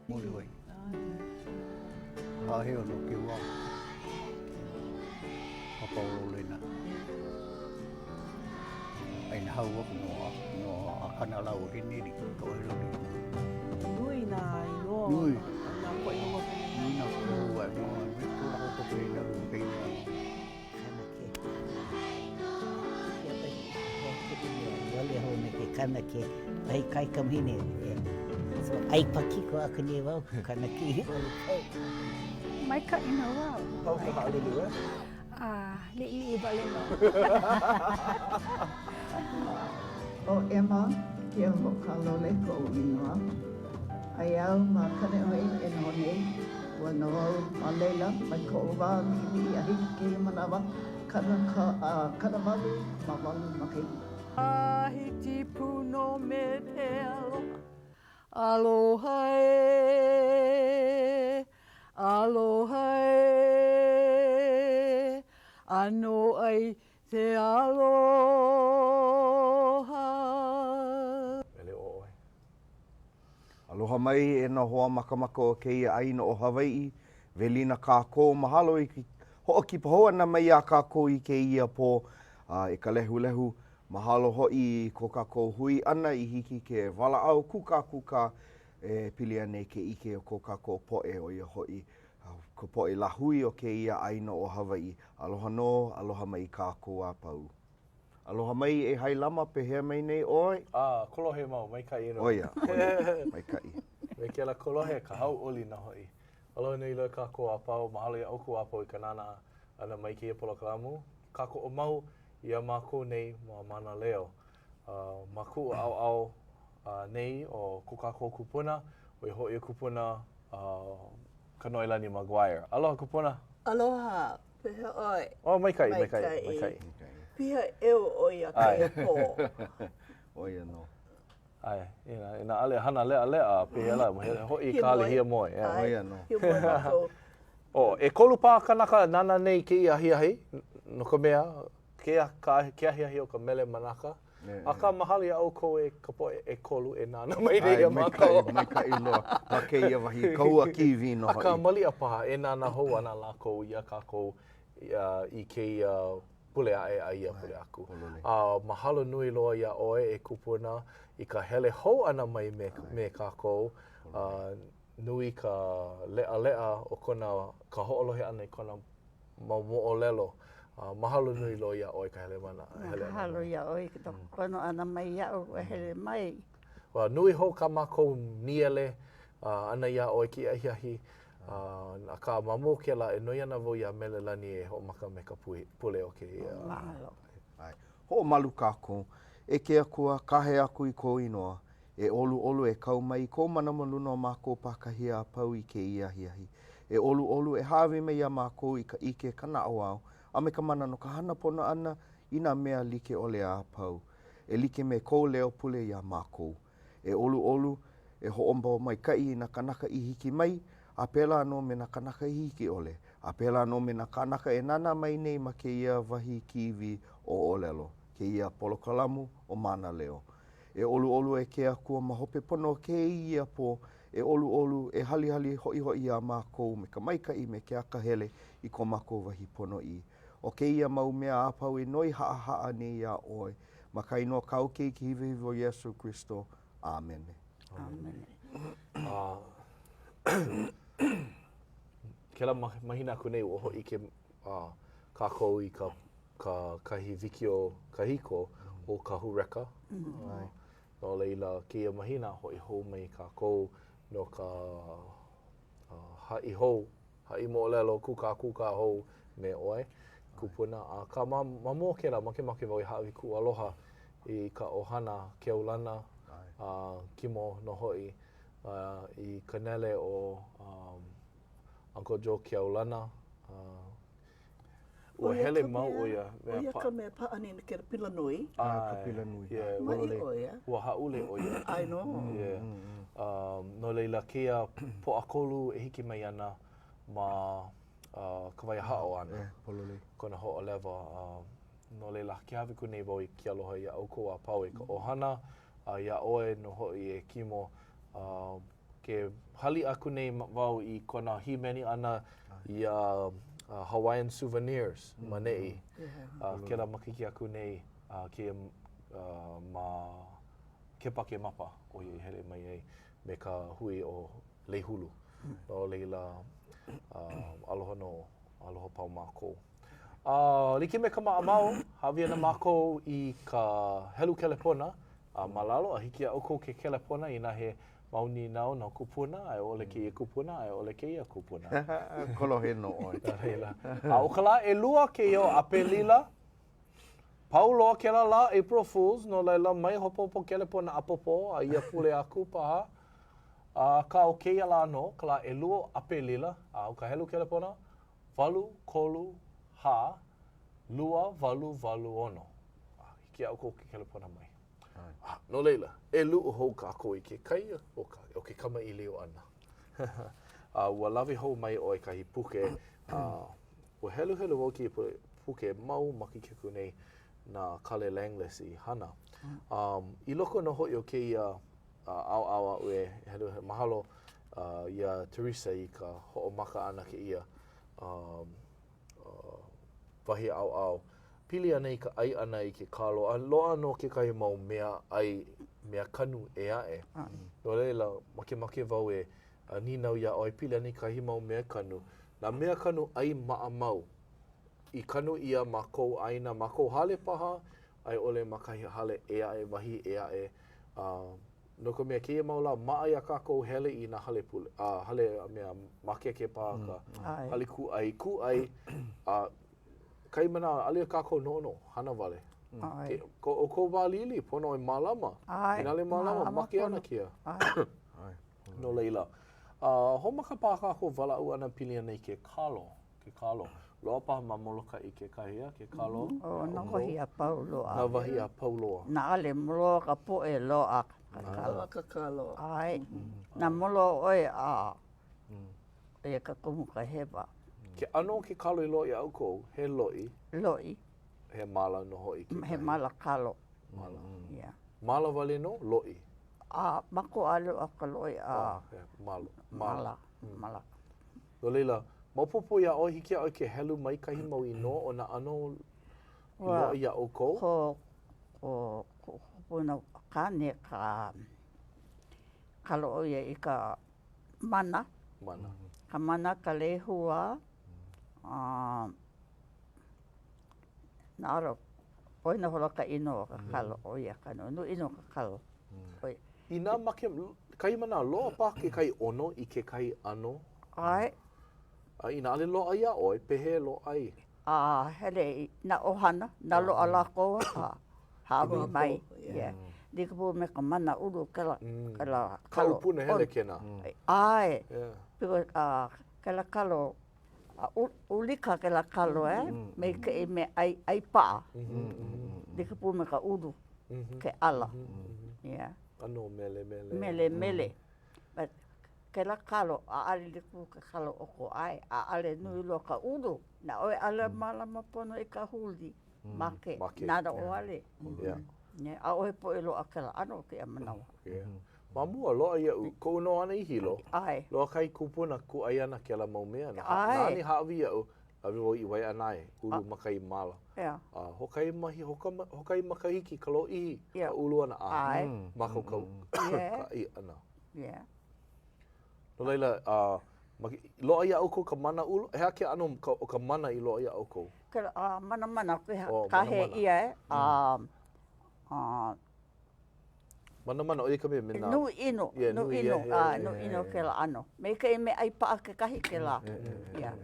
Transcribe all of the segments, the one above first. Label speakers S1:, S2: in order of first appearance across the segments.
S1: Moliwai. Haʻaheo no ke wā. Papa o Lolena. Ai na hau aku no a no a kana lau he neri ka oi loli.
S2: Nui nā inoa.
S1: Nui.
S2: Nā koʻi hoa.
S1: Nui nā koʻi hoa no me ko la ko pe na pe na.
S3: Kanake. Ia pai wale hou me ke kanake wahi kaikamahine. So ai pakiko aku nei wau kanake i ʻole pau.
S4: Maikaʻi nō wau.
S5: Pau ka haʻalulu, e?
S4: Ah, liʻiliʻi wale nō.
S6: ʻO Emma Keohokalole koʻu inoa. Aia au ma Kaneʻohe e noho nei. Ua noho au ma laila mai koʻu wā liʻiliʻi a hiki kēia manawa, kanaka, 88 makahiki.
S2: Tahiti pū nō me te aloha, aloha ē, aloha ē, ʻano ai te aloha.
S5: Mele ʻo ʻoe.
S7: Aloha mai e nā hoa makamaka o kēia ʻāina o Hawaiʻi. Welina kākou, mahalo i ke hoʻokipa hou ʻana mai iā kākou i kēia pō a e ka lehulehu. Mahalo hoʻi i ko kākou hui ʻana i hiki ke walaʻau kūkākūkā e pili ana i ke ʻike o ko kākou poʻe, ʻo ia hoʻi ka poʻe lāhui o kēia ʻāina o Hawaiʻi. Aloha nō, aloha mai kākou a pau. Aloha mai e Hailama, pehea mai nei ʻoe?
S5: A, kolohe mau, maikaʻi nō.
S7: ʻO ia, ʻo ia, maikaʻi.
S5: Me kēlā kolohe, ka hauʻoli nō hoʻi. Aloha nui loa kākou a pau, mahalo iā ʻoukou a pau i ka nānā ʻana mai i kēia polokalamu. Kākoʻo mau iā mākou nei ma Mānaleo. Ma kuʻu ʻaoʻao nei o ko kākou kupuna, ʻo ia hoʻi kupuna Kanoelani McGuire. Aloha kupuna.
S6: Aloha. Pehea ʻoe?
S5: Oh, maikaʻi, maikaʻi, maikaʻi.
S6: Piha ʻeu ʻoe iā kēia pō.
S7: ʻO ia nō.
S5: ʻAe, inā, inā ʻaʻole hana leʻaleʻa, pehea lā, he hoʻi ka hale hiamoe.
S7: ʻO ia nō.
S6: Hiamoe mākou.
S5: Oh, ʻekolu paha kanaka nāna nei kēia ahiahi, no ka mea, kēia ka, ke ahiahi o ka Mele Manaka. Akā, mahalo iā ʻoukou e ka poʻe ʻekolu e nānā mai nei iā mākou.
S7: Maikaʻi, maikaʻi loa ma kēia wahi kahua kīwī nō hoʻi.
S5: Akā, maliʻa paha e nānā hou ana lākou iā kākou i kēia pule aʻe a ia pule aku. A mahalo nui loa iā ʻoe e kupuna i ka hele hou ʻana mai me, me kākou. Nui ka leʻaleʻa o kona, ka hoʻolohe ʻana i kona mau moʻolelo. Mahalo nui loa iā ʻoe ka hele mana.
S3: Mahalo iā ʻoe i ka kono ʻana mai iaʻu e hele mai.
S5: Ua nui hou kā mākou nīele ʻana iā ʻoe kēia ahiahi, akā ma mua o kēlā e noi ana wau iā Melelani e hoʻomaka me ka pule o kēia.
S3: Mahalo.
S7: Hoʻomalu kākou, e ke Akua, kāhea aku i kou inoa, E ʻoluʻolu e kau mai i kou mana ma luna o mākou pākahi a pau i kēia ahiahi. E ʻoluʻolu e hāʻawi mai iā mākou i ka ʻike, ka naʻauao, a me ka mana no ka hana pono ʻana i nā mea like ʻole a pau, e like me kou leo pule iā mākou. E ʻoluʻolu e hoʻopōmaikaʻi i nā kānaka i hiki mai, a pēlā nō me nā kānaka i hiki ʻole, a pēlā nō me nā kānaka e nānā mai nei ma kēia wahi kīwī ʻo ʻŌlelo, kēia polokalamu ʻo Mānaleo. E ʻoluʻolu e ke Akua ma hope pono o kēia pō, e ʻoluʻolu, e halihali hoʻihoʻi iā mākou me ka maikaʻi me ke akahele i ko mākou wahi ponoʻī. ʻO kēia mau mea a pau e noi haʻahaʻa nei iā ʻoe, ma ka inoa kāu Keiki hiwahiwa ʻo Iesū Kristo. ʻĀmene.
S3: ʻĀmene.
S5: A kēlā mahina aku nei ua hōʻike kākou i ka ka kahi wikiō kahiko ʻo Kahu Recca. No laila, kēia mahina hoʻi hou mai kākou no ka haʻi hou, haʻi moʻolelo kūkākūkā hou me ʻoe, kupuna. Akā ma, ma mua o kēlā, makemake wau e hāʻawi kuʻu aloha i ka ʻohana Keaulana a Kimo nō hoʻi i ka nele o Uncle Joe Keaulana. Ua hele mau ʻo ia.
S6: ʻO ia ka mea pāʻani no kēlā pila nui.
S7: ʻAe, ka pila nui.
S6: Maʻi ʻo ia.
S5: Ua hāʻule ʻo ia.
S6: I know.
S5: Yeah. No laila, kēia Pōʻakolu e hiki mai ana ma Kawaiahaʻo ana.
S7: Pololei.
S5: Kona hoʻolewa. No laila, ke hāʻawi aku nei wau i ke aloha iā ʻoukou a pau e ka ʻohana, a iā ʻoe nō hoʻi e Kimo. Ke hali aku nei wau i kona hīmeni ʻana iā Hawaiian Souvenirs ma neʻi. Kēlā makahiki aku nei kēia ma Kepakemapa ʻo ia i hele mai ai me ka hui ʻo Lei Hulu. No laila, aloha nō, aloha pau mākou. A like me ka maʻamau, hāʻawi ana mākou i ka helu kelepona a ma lalo a hiki iā ʻoukou ke kelepona inā he mau nīnau no kupuna, a i ʻole kēia kupuna, a i ʻole kēia kupuna.
S7: Kolohe nō ʻoe.
S5: No laila, a ʻo ka lā ʻelua kēia o ʻApelila, pau loa kēlā lā April Fools, no laila mai hopohopo kelepona ʻapōpō a ia pule aku paha. Akā ʻo kēia lā nō, ka lā ʻelua o ʻApelila, a ʻo ka helu kelepona, 8 3 2 8 8 6. A hiki iā ʻoukou ke kelepona mai. A, no laila, e luʻu hou kākou i ke kai o, ka, o ke kamaʻilio ʻana. a ua lawe hou mai ʻoe kahi puke, a ua heluhelu wau kēia puke mau makahiki aku nei na Kale Langlais i hana. Um, I loko nō hoʻi o kēia ʻaoʻao aʻu e heluhelu, mahalo uh, iā Teresa i ka hoʻomaka ʻana kēia um, uh, wahi ʻaoʻao. Pili ana i ka ʻai ʻana i ke kalo, a loaʻa nō kekahi mau mea ʻai, mea kanu ʻē aʻe. No laila, makemake wau e nīnau iā ʻoe, pili ana i kahi mau mea kanu. Nā mea kanu ʻai maʻamau i kanu ʻia ma kou ʻāina, ma kou hale paha, a i ʻole ma kahi hale ʻē aʻe, wahi ʻē aʻe. A no ka mea, kēia mau lā, maʻa iā kākou hele i nā hale pule, a hale mea makeke paha ka mm. hale kūʻai, kūʻai, a kahi manawa, ʻaʻole kākou noʻonoʻo, hana wale. Mm. Ke, ko, o kou wā liʻiliʻi, pono e mālama. Inā ʻaʻole mālama, make ana kēia. No laila, a hoʻomaka paha kākou walaʻau ʻana pili ana i ke kalo. Ke kalo. Loaʻa paha ma Molokaʻi kekahi, a ke kalo.
S3: Oh, nā wahi a pau loa.
S5: Nā wahi a pau loa.
S3: Nā ʻale moloa ka poʻe loaʻa ka kalo.
S6: Loaʻa ka kalo.
S3: ʻAe. Nā moloa ʻoe a ʻo ia ka kumu ka hewa.
S5: Ke ʻano o ke kalo i loaʻa iā ʻoukou, he loʻi.
S3: Loʻi.
S5: He māla nō hoʻi
S3: kekahi. He māla kalo.
S5: Māla.
S3: Yeah.
S5: Māla wale nō, loʻi.
S3: A ma ko ʻaʻole loaʻa ka loʻi a.
S5: Oh, yeah. Malo.
S3: Māla. Māla.
S5: No laila, maopopo iā ʻoe, hiki iā ʻoe ke helu mai kahi mau inoa o nā ʻano i loaʻa iā ʻoukou?
S3: Ko, ko, ko kupuna kāne ka, kalo ʻo ia i ka mana.
S5: Mana.
S3: Ka mana, ka lehua, a nā alo, ʻoi nō hola ka inoa o ka kalo, ʻo ia ka nui ʻino ka kalo. ʻO ia.
S5: Inā make, kahi manawa, loaʻa paha kekahi ʻono i kekahi ʻano?
S3: ʻAe.
S5: A inā ʻaʻole loaʻa iā ʻoe, pehea e loaʻa ai?
S3: A hele i nā ʻohana, nā loaʻa lākou a hāʻawi mai. Yeah. Like pū me ka mana ʻulu kēlā, kēlā
S5: kalo. Kaʻu punahele kēnā.
S3: ʻAe.
S5: Yeah.
S3: Because uh, kēlā kalo, ulika kēlā kalo, eh? Maikaʻi me ʻai, ʻai paʻa. Like pū me ka ʻulu. Ke ʻala. Yeah.
S5: ʻAno melemele.
S3: Melemele. But kēlā kalo, ʻaʻale like pū ke kalo o ko ʻae, ʻaʻale nui loa ka ʻulu. Nā ʻoe ʻaʻale mālama pono i ka huli, make, nalowale.
S5: Yeah.
S3: Yeah, ʻaʻohe poʻe loaʻa kēlā ʻano kēia manawa.
S5: Yeah. Ma mua, loaʻa iaʻu, koʻu noho ʻana i Hilo,
S3: ʻAe.
S5: loaʻa kahi kupuna kūʻai ana kēlā mau mea.
S3: ʻAe.
S5: Nāna i hāʻawi iaʻu, lawe wau i Waiʻanae, ulu ma kahi māla.
S3: Yeah.
S5: A hoʻokahi mahi, hoʻokahi makahiki ka lōʻihi
S3: yeah.
S5: ka ulu ʻana a
S3: ʻAe.
S5: mākaukau
S3: yeah.
S5: ka ʻai ʻana.
S3: Yeah.
S5: No laila, uh, loaʻa iā ʻoukou ka mana ulu? He aha ke ʻano o ka mana i loaʻa iā ʻoukou?
S3: Ke, uh, manamana,
S5: oh,
S3: kahe ʻia e. Uh, uh,
S5: Manamana, ʻo ia ka mea me nā...
S3: Nui ʻino,
S5: yeah,
S3: nui ʻino, yeah, yeah, nui ʻino kēlā ʻano. Maikaʻi me ʻai paʻa kekahi kēlā. Yeah.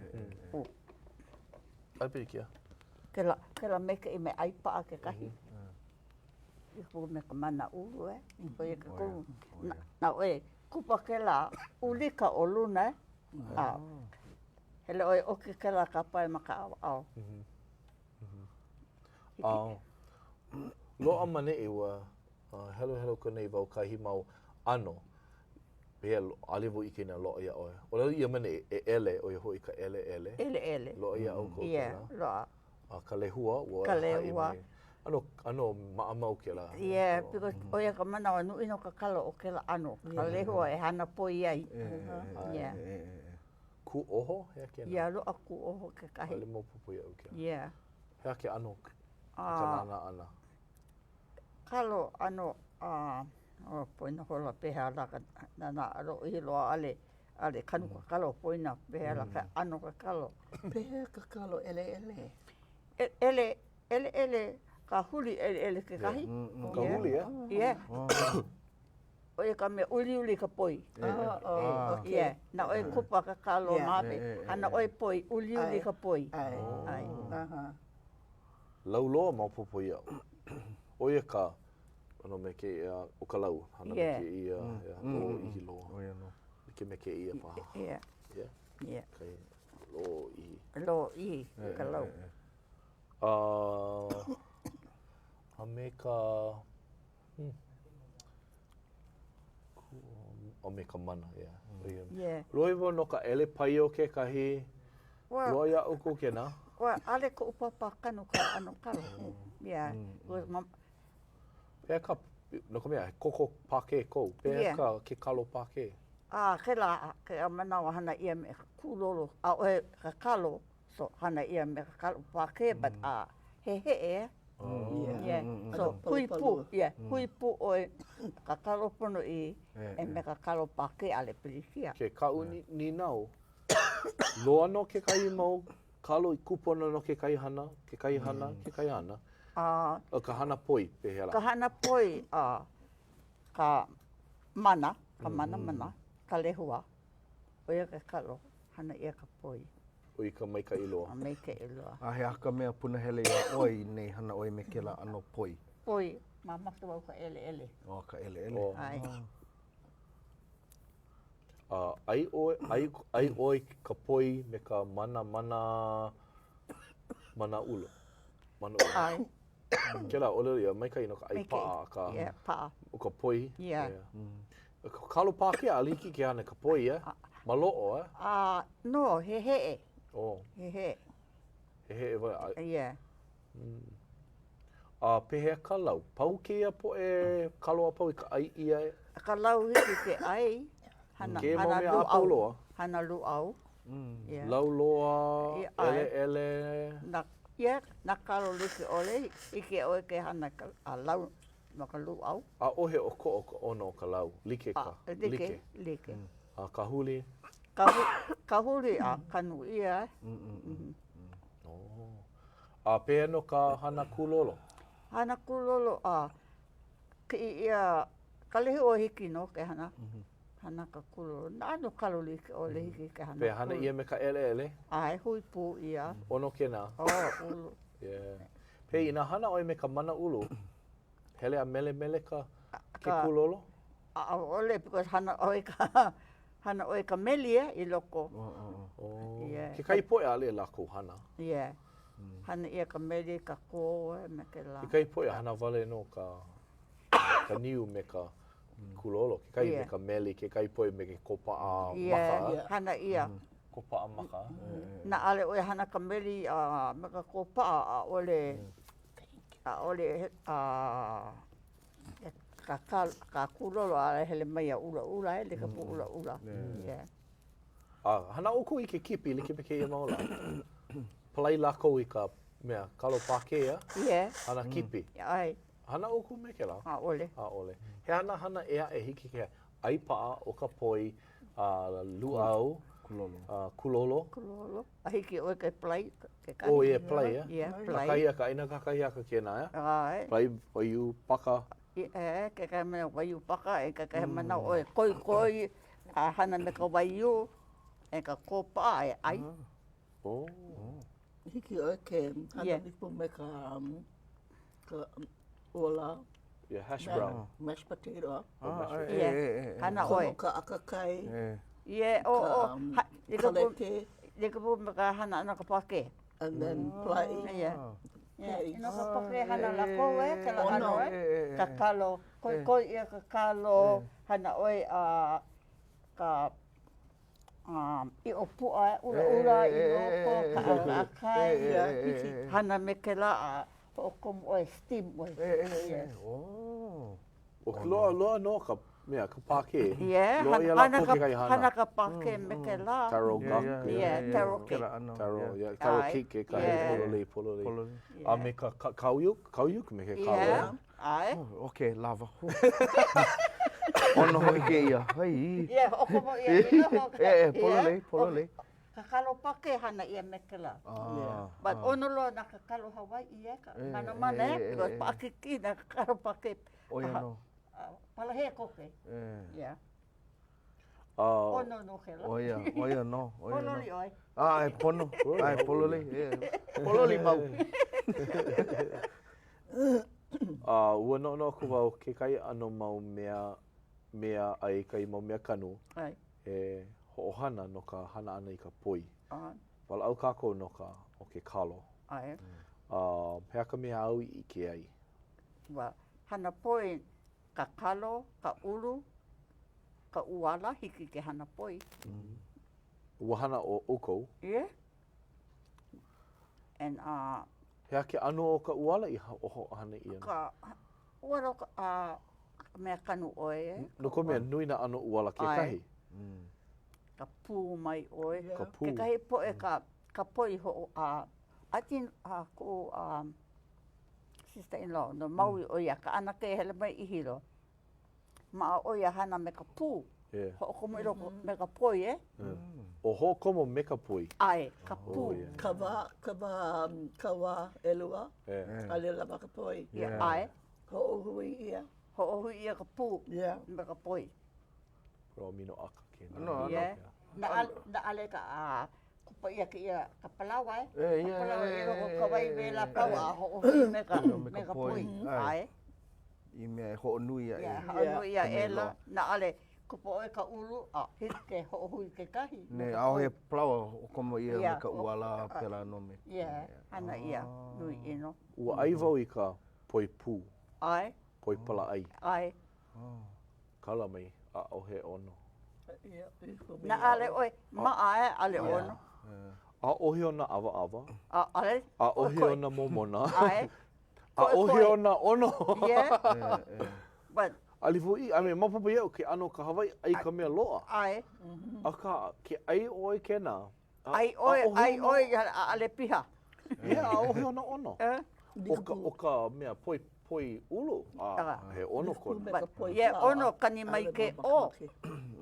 S3: Oh.
S5: ʻAʻole pilikia.
S3: Kēlā, kēlā maikaʻi me ʻai paʻa kekahi. Like pū me ka mana ʻulu, eh? ʻO ia ke kumu. Na, na ʻoe, kupa kēlā, ulika ʻo luna, eh? A, hele ʻoe ʻoki kēlā kāpae ma ka ʻaoʻao.
S5: A loaʻa ma neʻi ua heluhelu aku nei wau kahi mau ʻano pehea ʻaʻole wau ʻike inā loaʻa iā ʻoe. ʻŌlelo ʻia ma neʻi ʻeʻele, ʻo ia hoʻi ka ʻeleʻele.
S3: ʻEleʻele.
S5: Loaʻa iā ʻoukou
S3: kēlā. Yeah, loaʻa.
S5: A ka lehua, ua
S3: Ka lehua.
S5: ʻAno, ʻano maʻamau kēlā.
S3: Yeah, because ʻo ia ka manawa nui nō ka kalo o kēlā ʻano, ka lehua e hana poi ai. Yeah.
S5: Kūʻoho? Hea kēnā?
S3: Yeah, loaʻa kūʻoho kekahi.
S5: ʻAʻole maopopo iaʻu kēlā.
S3: Yeah.
S5: He aha ke ʻano o ka nānā ʻana?
S3: Kalo ʻano, oh, poina hola pehea lā ka nānā lōʻihi loa ʻaʻole, ʻaʻole kanu ka kalo, poina pehea lā ka ʻano ka kalo.
S6: Pehea ka kalo ʻeleʻele?
S3: ʻEle, ʻeleʻele, ka huli ʻeleʻele kekahi.
S5: Ka huli, eh?
S3: Yeah. ʻO ia ka mea uliuli ka poi.
S6: Oh, okay.
S3: Yeah. Na ʻoe kupa ka kalo ma hope, hana ʻoe poi, uliuli ka poi. ʻAe.
S5: Lau loa maopopo iaʻu. ʻO ia ka ʻano me kēia, ʻo ka lau, hana me kēia, lōʻihi loa.
S7: ʻO ia nō.
S5: Like me kēia paha.
S3: Yeah.
S5: Yeah?
S3: Yeah.
S5: Kai lōʻihi.
S3: Lōʻihi ka lau.
S5: A, a me ka, hmm, a me ka mana, yeah.
S3: Yeah.
S5: Lohe wau no ka ʻele paio kekahi.
S3: Well,
S5: Loa iā ʻoukou kēnā?
S3: Well, ʻaʻole koʻu papa kanu ka ʻano kalo. Yeah.
S5: Pehea ka, no ka mea, he koko pākē kou. Pehea
S3: Yeah.
S5: ka, ke kalo pākē?
S3: A, kēlā, kēia manawa hana ʻia me ka kūlolo, ʻaʻohe ka kalo, so hana ʻia me ka kalo pākē, but a heheʻe, eh? Yeah. So hui pū, yeah, hui pū ʻoe ka kalo ponoʻī e me ka kalo pākē, ʻaʻole pilikia.
S5: Ke kaʻu nīnau, loa nō kekahi mau kalo i kūpono no kekahi hana, kekahi hana, kekahi hana.
S3: A,
S5: ʻO ka hana poi, pehea lā?
S3: Ka hana poi, a, ka mana, ka manamana, ka lehua, ʻo ia ke kalo, hana ʻia ka poi.
S5: ʻO ia ka maikaʻi loa.
S3: A maikaʻi loa.
S7: A he aha ka mea punahele iā ʻoe i nei hana ʻoe me kēlā ʻano poi?
S3: Poi, mamake wau ka ʻeleʻele.
S7: ʻO ka ʻeleʻele.
S3: ʻAe.
S5: A ʻai ʻoe, ʻai, ʻai ʻoe ka poi me ka mana, mana, mana ʻula. Mana ʻula.
S3: ʻAe.
S5: Kēlā ʻōlelo ia, maikaʻi no ka ʻai paʻa, akā.
S3: Yeah, paʻa.
S5: ʻO ka poi.
S3: Yeah.
S5: ʻO ka kalo pākē, ʻaʻole hiki ke hana i ka poi, eh? Maloʻo, eh?
S3: A, no, heheʻe.
S5: Oh.
S3: Heheʻe.
S5: Heheʻe wale. A,
S3: Yeah.
S5: A pehea ka lau? Pau kēia poʻe kalo a pau i ka ʻai ʻia e?
S3: Ka lau hiki ke ʻai. Hana,
S5: Kēia mau
S3: hana
S5: mea a pau
S3: lūʻau.
S5: loa.
S3: Hana lūʻau. Yeah.
S5: Lau loa,
S3: Yeah, ʻae.
S5: ʻeleʻele.
S3: Na, yeah, nā kalo like ʻole, hiki ʻoe ke hana ka a lau no ka lūʻau.
S5: ʻAʻohe ʻokoʻa ka ʻono o ka lau, like ka,
S3: A, like, like.
S5: A ka huli?
S3: Ka, ka huli a kanu ʻia. Eh.
S5: Oh. A pehea no ka hana kūlolo?
S3: Hana kūlolo, a kiʻi ʻia ka lehua hiki nō ke hana. Hana ka kūlolo. Nā ʻano kalo like ʻole hiki ke hana.
S5: Pehea hana ʻia me ka ʻeleʻele?
S3: ʻAe, hui pū ʻia.
S5: ʻOno kēnā?
S3: Oh, ʻulu.
S5: Yeah. Pehea inā hana ʻoe me ka mana ʻulu, hele a melemele ka, ke kūlolo?
S3: ʻAʻole, because hana ʻoe ka, hana ʻoe ka meli eh, i loko.
S5: Oh.
S3: Yeah.
S5: Kekahi poʻe ʻaʻole lākou hana.
S3: Yeah. Hana ʻia ka meli, ka kō, eh, me kēlā.
S5: Kekahi poʻe hana wale nō ka, ka niu me ka kūlolo, kekahi me ka meli, kekahi poʻe me ke kōpaʻa maka.
S3: Yeah, hana ʻia.
S5: Kōpaʻa maka.
S3: Na ʻaʻole ʻoe hana ka meli a me ka kōpaʻa, ʻaʻole, ʻaʻole, a ka, ka, ka kūlolo ʻaʻole hele mai a ʻulaʻula, eh, like ka ʻulaʻula. Yeah.
S5: A hana ʻoukou i ke kipi like me kēia mau lā? Palai lākou i ka mea kalo pākē, a?
S3: Yeah.
S5: Hana kipi.
S3: ʻAe.
S5: Hana ʻoukou me kēlā?
S3: ʻAʻole.
S5: ʻAʻole. He hana hana ʻē aʻe hiki ke ʻai paʻa ʻo ka poi, a lūʻau.
S7: Kūlolo.
S5: A kūlolo.
S3: Kūlolo. A hiki ʻoe ke palai kekahi.
S5: Oh, yeah, palai, yeah.
S3: Yeah, palai.
S5: Kakahiaka, ʻaina kakahiaka kēnā, yeah?
S3: ʻAe.
S5: Palai waiū paka.
S3: ʻAe, kekahi manawa waiū paka, e kekahi manawa ʻoe koikoi a hana me ka waiū, e ka kōpaʻa e ʻai.
S5: Oh.
S6: Hiki ʻoe ke hana ipo me ka ka ʻuala.
S5: Yeah, hash brown.
S6: Mashed potato.
S5: Oh, mashed potato.
S3: Yeah, hana ʻoe.
S6: Komo ka ʻakakai.
S3: Yeah, oh, oh.
S6: Ka kalete.
S3: Like pū me ka hana ʻana ka pākē.
S6: And then palai.
S3: Yeah. Yeah, i no ka pākē hana lākou e, kēlā ʻano e. Ka kalo, koikoi ʻia ka kalo, hana ʻoe a ka ʻiʻo puaʻa ʻulaʻula i loko, ka ʻakaʻakai, hana me kēlā a. Hoʻokomo ʻoe, steam ʻoe.
S7: E, e, e, e. Oh.
S5: ʻO ke loaʻa, loaʻa nō ka mea, ka pākē.
S3: Yeah,
S5: Loaʻa iā
S3: hana
S5: lākou
S3: ka,
S5: kekahi hana.
S3: hana ka pākē me kēlā.
S5: Taro guk.
S3: Yeah, yeah, taro cake.
S5: Taro, yeah, taro cake kekahi,
S3: Yeah.
S5: pololei, pololei. A me ka kauyuk, kauyuk me ke kalo.
S3: Yeah, ʻae.
S7: Oh, okay, lawa. ʻOno hoʻi kēia. Ai.
S3: Yeah, hoʻokomo ʻia i loko.
S7: E, e, pololei, pololei.
S3: Ka kalo pākē hana ʻia me kēlā.
S7: Ah,
S3: But ʻono loa nā ka kalo Hawaiʻi e, ka manamana e, because paʻakikī nā kalo pākē.
S7: ʻO ia nō.
S3: Palahē koke. Yeah. ʻOno nō kēlā.
S7: ʻO ia, ʻo ia nō.
S3: Pōloli ʻoe.
S7: ʻAe, pono. ʻAe, pololei. Pōloli mau.
S5: A ua noʻonoʻo aku wau kekahi ʻano mau mea, mea a i kahi mau mea kanu e hoʻohana no ka hana ʻana i ka poi. Walaʻau kākou no ka, o ke kalo.
S3: ʻAe.
S5: A he aha ka mea āu i ʻike ai?
S3: Ua hana poi ka kalo, ka ʻulu, ka ʻuala, hiki ke hana poi.
S5: Ua hana ʻo ʻoukou?
S3: Yeah. And uh,
S5: He aha ke ʻano o ka ʻuala i hoʻohana ʻia?
S3: Ka ʻuala o ka uh, mea kanu ʻoe e.
S5: No ka mea, nui nā ʻano ʻuala kekahi.
S3: Ka pū mai ʻoe.
S5: Ka pū.
S3: Kekahi poʻe ka, ka poi hoʻo, uh, I think uh, koʻu uh, sister-in-law, no Maui ʻo ia, ka ʻanakē hele mai i Hilo. Maʻa ʻo ia hana me ka pū.
S5: Yeah.
S3: Hoʻokomo i loko me ka poi, e?
S5: Yeah. ʻO hoʻokomo me ka poi.
S3: ʻAe, ka pū.
S5: Oh, yeah.
S6: Ka wā, ka wā, ka wā ʻelua,
S5: yeah.
S6: a laila ma ka poi.
S3: Yeah. ʻAe.
S6: Hoʻohui ʻia.
S3: Hoʻohui ʻia ka pū
S6: yeah.
S3: me ka poi.
S5: Pro minoʻaka kēnā.
S7: No, no.
S3: Yeah. Na, na ale ka, a, kupa ʻia kēia ka palaoa, e?
S7: E,
S3: Ka
S7: yeah,
S3: palaoa i loko o ka wai wela pau a hoʻohui me ka, me ka poi. ʻAe.
S7: I mea e hoʻonui aʻe.
S3: Yeah, hoʻonui aʻela, na ʻale kupa ʻoe ka ʻulu, a hiki ke hoʻohui kekahi.
S7: Ne, ʻaʻohe palaoa hoʻokomo ʻia me ka ʻuala pēlā nō me.
S3: Yeah, hana ʻia, nui ʻino.
S5: Ua ʻai wau i ka poi pū.
S3: ʻAe.
S5: Poi palaʻai.
S3: ʻAe.
S5: Kala mai, ʻaʻohe ʻono.
S3: Na ʻale ʻoe, maʻa e, ʻale ʻono.
S5: ʻAʻohe ona ʻawaʻawa.
S3: ʻAʻole.
S5: ʻAʻohe ona momona.
S3: ʻAe.
S5: ʻAʻohe ona ʻono.
S3: Yeah. But.
S5: ʻAʻole wau i, I mean, maopopo iaʻu ke ʻano o ka Hawaiʻi, ʻai ka mea loaʻa.
S3: ʻAe.
S5: Akā, ke ʻai ʻoe kēnā,
S3: ʻAi ʻoe, ʻai ʻoe, ʻaʻole piha.
S5: Yeah, ʻaʻohe ona ʻono. ʻO ka, ʻo ka mea poi, poi ʻulu, a he ʻono kona.
S3: Yeah, ʻono kani mai ke ʻō.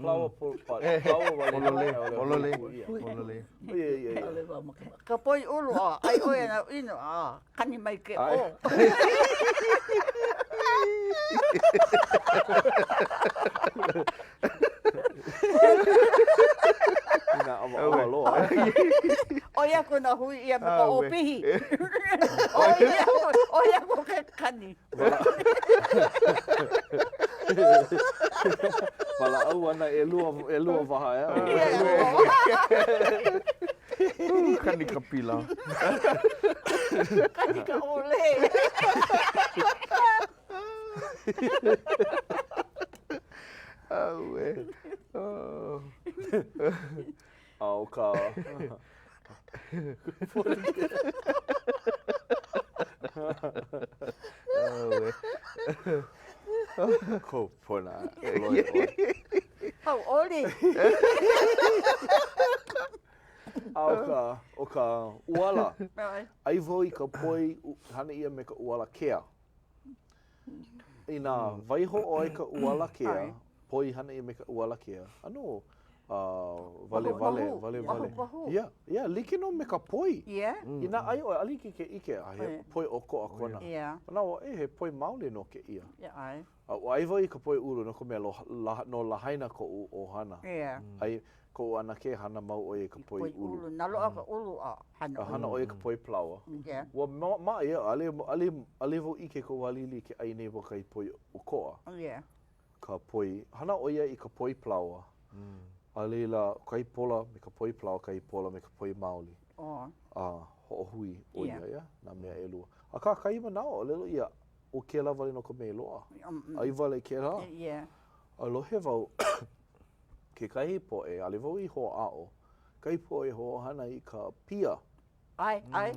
S5: Palaoa po, palaoa wale nō.
S7: Pololei, pololei, pololei.
S5: Yeah, yeah, yeah.
S3: Ka poi ʻulu, a ʻai ʻoe na ʻino, a kani mai ke ʻō.
S5: Inā ʻawaʻawa loa.
S3: ʻOi aku nā hui ʻia me ka ʻōpihi. ʻOi aku, ʻoi aku ke kani.
S5: Walaʻau ana ʻelua, ʻelua waha ʻeā.
S7: Kani ka pila.
S3: Kani ka ʻōlē.
S7: Auē. Oh.
S5: A ʻo ka...
S7: Auē.
S5: Kupuna. Loe ʻoe.
S3: Hauʻoli.
S5: A ʻo ka, ʻo ka ʻuala, ʻai wau i ka poi hana ʻia me ka ʻuala kea. Inā waiho ʻoe ka ʻuala kea, poi hana ʻia me ka ʻuala kea, ʻano walewale, walewale. Yeah, yeah, like nō me ka poi.
S3: Yeah.
S5: Inā ʻai ʻoe, ʻaʻole hiki ke ʻike, a he poi ʻokoʻa kona.
S3: Yeah.
S5: Manaʻo, ʻe, he poi maoli nō kēia.
S3: Yeah, ʻae.
S5: A ua ʻai wau i ka poi ʻulu no ka mea no Lahaina koʻu ʻohana.
S3: Yeah.
S5: ʻAi, koʻu ʻanakē hana mau ʻo ia i ka poi ʻulu.
S3: Poi ʻulu. Naloʻa ka ʻulu a hana ʻo ia.
S5: A hana ʻo ia i ka poi palaoa.
S3: Yeah.
S5: Ua maʻa ia, ʻaʻole, ʻaʻole, ʻaʻole wau ʻike koʻu wā liʻiliʻi ke ʻai nei wau kahi poi ʻokoʻa.
S3: Yeah.
S5: Ka poi, hana ʻo ia i ka poi palaoa. A laila, kahi pola me ka poi palaoa, kahi pola me ka poi maoli.
S3: Oh.
S5: A hoʻohui ʻo ia, yeah, nā mea ʻelua. Akā, kahi manawa, ʻōlelo ʻia, ʻo kēlā wale nō ka mea i loaʻa. ʻAi wale kēlā.
S3: Yeah.
S5: A lohe wau, kekahi poʻe, ʻaʻole wau i hoʻāʻo, kahi poʻe hoʻohana i ka pia.
S3: ʻAe, ʻae.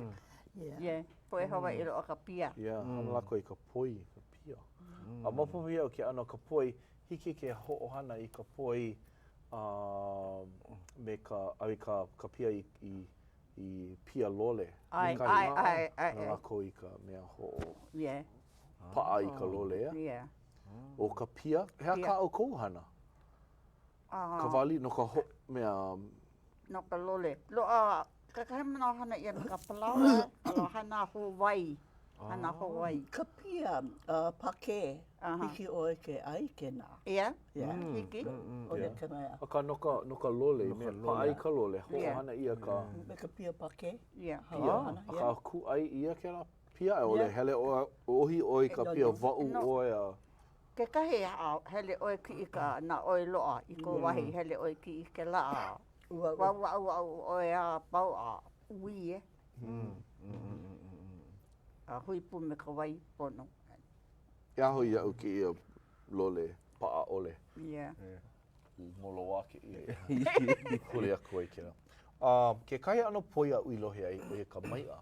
S3: Yeah. Yeah. Poʻe Hawaiʻi loaʻa ka pia.
S5: Yeah, hana lākou i ka poi, ka pia. A maopopo iaʻu ke ʻano o ka poi, hiki ke hoʻohana i ka poi um, me ka, a i ka, ka pia i, i, i pia lole.
S3: ʻAe, ʻae, ʻae, ʻae.
S5: Hana lākou i ka mea hoʻo.
S3: Yeah.
S5: Paʻa i ka lole, yeah?
S3: Yeah.
S5: ʻO ka pia, he aha kā ʻoukou hana? Ka wali no ka ho, mea...
S3: No ka lole. Loaʻa, kekahi manawa hana ʻia me ka palaoa, a hana hōwai, hana hōwai.
S6: Ka pia pākē, hiki ʻoe ke ʻai kēnā.
S3: Yeah, hiki.
S6: ʻO ia ka mea.
S5: Akā no ka, no ka lole, mea paʻa i ka lole, hoʻohana ʻia ka...
S6: Me ka pia pākē.
S3: Yeah.
S5: Pia, akā kūʻai ʻia kēlā pia, a i ʻole hele ʻoe, ʻohi ʻoe i ka pia, waʻu ʻoe a...
S3: Kekahi a hele ʻoe kiʻi ka na ʻoe loaʻa i kou wahi hele ʻoe kiʻi kēlā a waʻuwaʻu ʻoe a pau a uī e. A hui pū me ka wai pono.
S5: E aho iaʻu kēia lole paʻa ʻole.
S3: Yeah.
S5: Moloā kēia. Huli aku ai kēlā. Kekahi ʻano poi aʻu i lohe ai, ʻo ia ka maiʻa.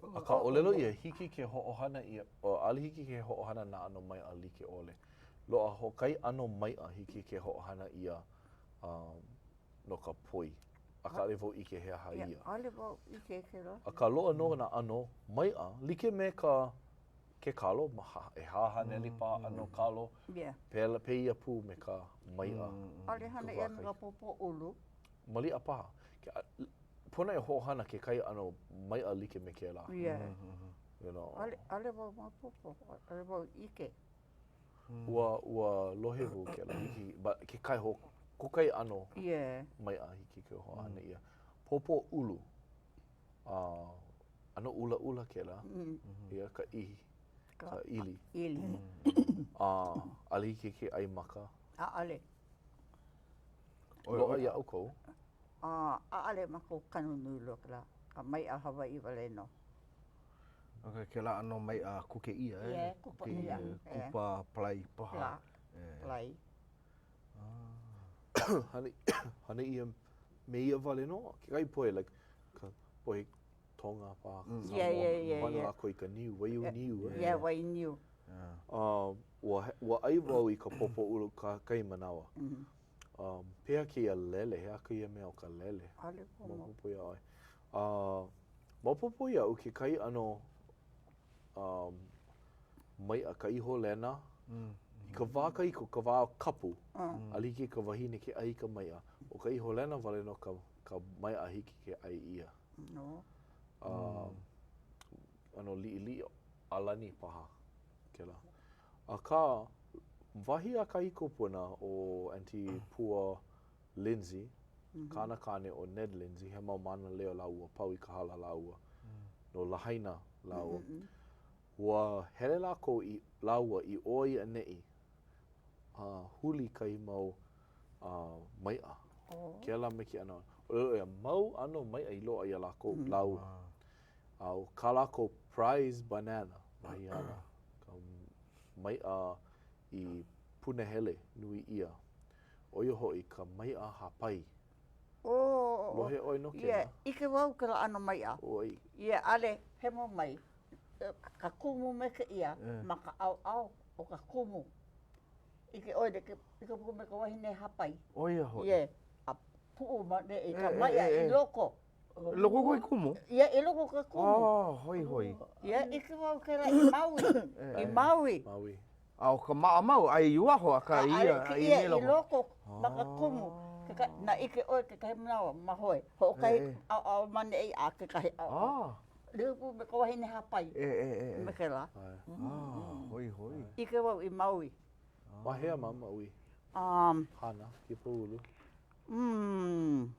S5: Akā, ʻōlelo ʻia, hiki ke hoʻohana ʻia, ʻaʻole hiki ke hoʻohana nā ʻano maiʻa like ʻole. Loaʻa hoʻokahi ʻano maiʻa hiki ke hoʻohana ʻia no ka poi. Akā, ʻaʻole wau ʻike he aha ia.
S3: ʻAʻole wau ʻike kēlā.
S5: Akā, loaʻa nō nā ʻano maiʻa like me ka ke kalo, ʻehā haneli paha ʻano kalo, pēlā, pēia pū me ka maiʻa.
S3: ʻAʻole hana ʻia me ka pōpō ʻulu.
S5: Maliʻa paha. Pono e hoʻohana kekahi ʻano maiʻa like me kēlā.
S3: Yeah.
S5: You know.
S3: ʻAʻole, ʻaʻole wau maopopo, ʻaʻole wau ʻike.
S5: Ua, ua lohe wau kēlā, hiki, but kekahi ho, hoʻokahi ʻano
S3: yeah.
S5: maiʻa hiki ke hoʻohana ʻia. Pōpō ʻulu, uh, ʻano ʻulaʻula kēlā, mm. ia ka ʻihi, ka ʻili.
S3: ʻili.
S5: A, uh, ʻaʻole hiki ke ʻai maka.
S3: ʻAʻole.
S5: Loaʻa iā ʻoukou?
S3: A, ʻaʻole mākou kanu nui loa kēlā, ka maiʻa Hawaiʻi wale nō.
S7: Okay, kēlā ʻano maiʻa kuke ʻia, eh?
S3: Yeah, kupa ʻia.
S7: Kupa palai paha.
S3: Palai.
S5: Hana, hana ʻia me ia wale nō. Kekahi poʻe, like, ka poʻe Tonga paha, ka Samoa,
S3: yeah, yeah, yeah,
S5: hana
S3: yeah.
S5: lākou i ka niu, waiū niu.
S3: Eh? Yeah, wai niu.
S5: Uh, ua, ua ʻai wau i ka pōpō ʻulu kahi manawa.
S3: Mm -hmm.
S5: Um, pehea kēia lele, he aha kēia mea o ka lele?
S3: ʻAʻole wau
S5: maopopo iā ʻoe. Uh, maopopo iaʻu kekahi ʻano um, maiʻa ka iho lena.
S7: Mm.
S5: I ka wā kahiko, ka wā kapu,
S3: mm.
S5: ʻaʻole hiki i ka wahine ke ʻai i ka maiʻa. ʻO ka iho lena wale nō ka, ka maiʻa hiki ke ʻai ʻia.
S3: No.
S5: Um, ʻano liʻiliʻi ʻalani paha kēlā. Akā, wahi a kahi kupuna ʻo Aunty Pua Lindsay, kāna kāne ʻo Ned Lindsay, he mau mānaleo lāua, pau i ka hala lāua, no Lahaina lāua. Ua hele lākou i, lāua i ʻō i ʻaneʻi a huli kahi mau maiʻa. Kēlā me kēia ʻano. ʻōlelo ʻia, mau ʻano maiʻa i loaʻa iā lākou, lāua. A ʻo kā lākou prize banana, wahi āna, ka maiʻa i punahele nui ʻia, ʻo ia hoʻi ka maiʻa hāpai.
S3: Oh,
S5: Lohe ʻoe no kēlā?
S3: Yeah, ʻike wau kēlā ʻano maiʻa.
S5: ʻOi.
S3: Yeah, ʻaʻole, hemo mai. Ka kumu me kēia ma ka ʻaoʻao o ka kumu. ʻIke ʻoe, like pū me ka wahine hāpai.
S7: ʻO ia hoʻi.
S3: Yeah, a puʻu ma i ka maiʻa i loko.
S7: I loko o ke kumu?
S3: Yeah, i loko o ke kumu.
S7: Oh, hoihoi.
S3: Yeah, ʻike wau kēlā i Maui. I Maui.
S5: Maui.
S7: A ʻo ka maʻamau, aia i waho, akā ia,
S3: aia i loko ma ka kumu. Na ʻike ʻoe kekahi manawa ma hoe, hoʻokahi ʻaoʻao ma neʻi a kekahi ʻaoʻao. Like pū me ka wahine hāpai.
S7: E, e, e.
S3: Me kēlā.
S7: Ah, hoihoi.
S3: ʻIke wau i Maui.
S5: Ma hea ma Maui?
S3: Um.
S5: Hāna, Kīpahulu.
S3: Mm.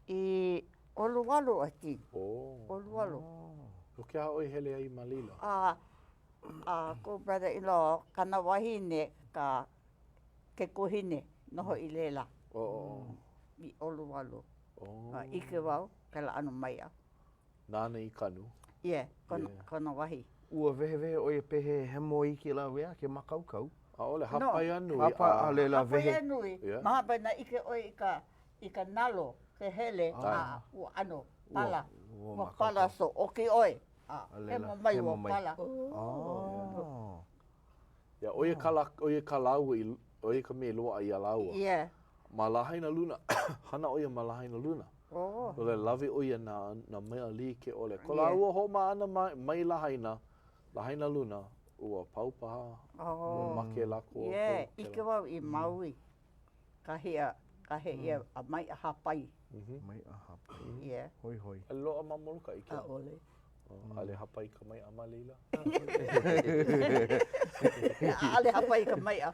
S3: I ʻOluwalu, I think.
S5: Oh.
S3: ʻOluwalu.
S5: No ke aha ʻoe hele ai ma laila?
S3: A, a koʻu brother-in-law, kana wahine, ka kekuahine noho i laila.
S5: Oh, oh, oh.
S3: I ʻOluwalu.
S5: Oh.
S3: A ʻike wau, kēlā ʻano maiʻa.
S5: Nāna i kanu.
S3: Yeah, kona, yeah. kona wahi.
S7: Ua wehewehe ʻo ia pehea e hemo ai kēlā mea ke mākaukau.
S5: ʻAʻole, hāpai a nui.
S7: Hāpai, a laila wehe.
S3: Hāpai a nui.
S5: Yeah.
S3: Ma hāpai na ʻike ʻoe i ka. I ka nalo ke hele a ua ʻano pala, ua pala so ʻoki ʻoe a hemo mai ua pala.
S5: Yeah, ʻo ia ka ʻo ia kā lāua i ʻo ia ka mea i loaʻa iā lāua.
S3: Yeah.
S5: Ma Lahaina Luna, hana ʻo ia ma Lahaina Luna.
S3: Oh.
S5: No laila, lawe ʻo ia nā, nā mea like ʻole. Ko lāua hoʻomaha ʻana mai, mai Lahaina, Lahaina Luna, ua pau paha,
S3: oh.
S5: ua make lākou.
S3: Yeah, ʻike wau i Maui, kahi a, kahi ʻia a maiʻa hāpai.
S7: Maiʻa hāpai.
S3: Yeah.
S7: Hoihoi.
S5: A loaʻa ma Molokaʻi kēlā?
S6: ʻAʻole.
S5: ʻAʻole hāpai ka maiʻa ma laila?
S3: ʻAʻole hāpai ka maiʻa.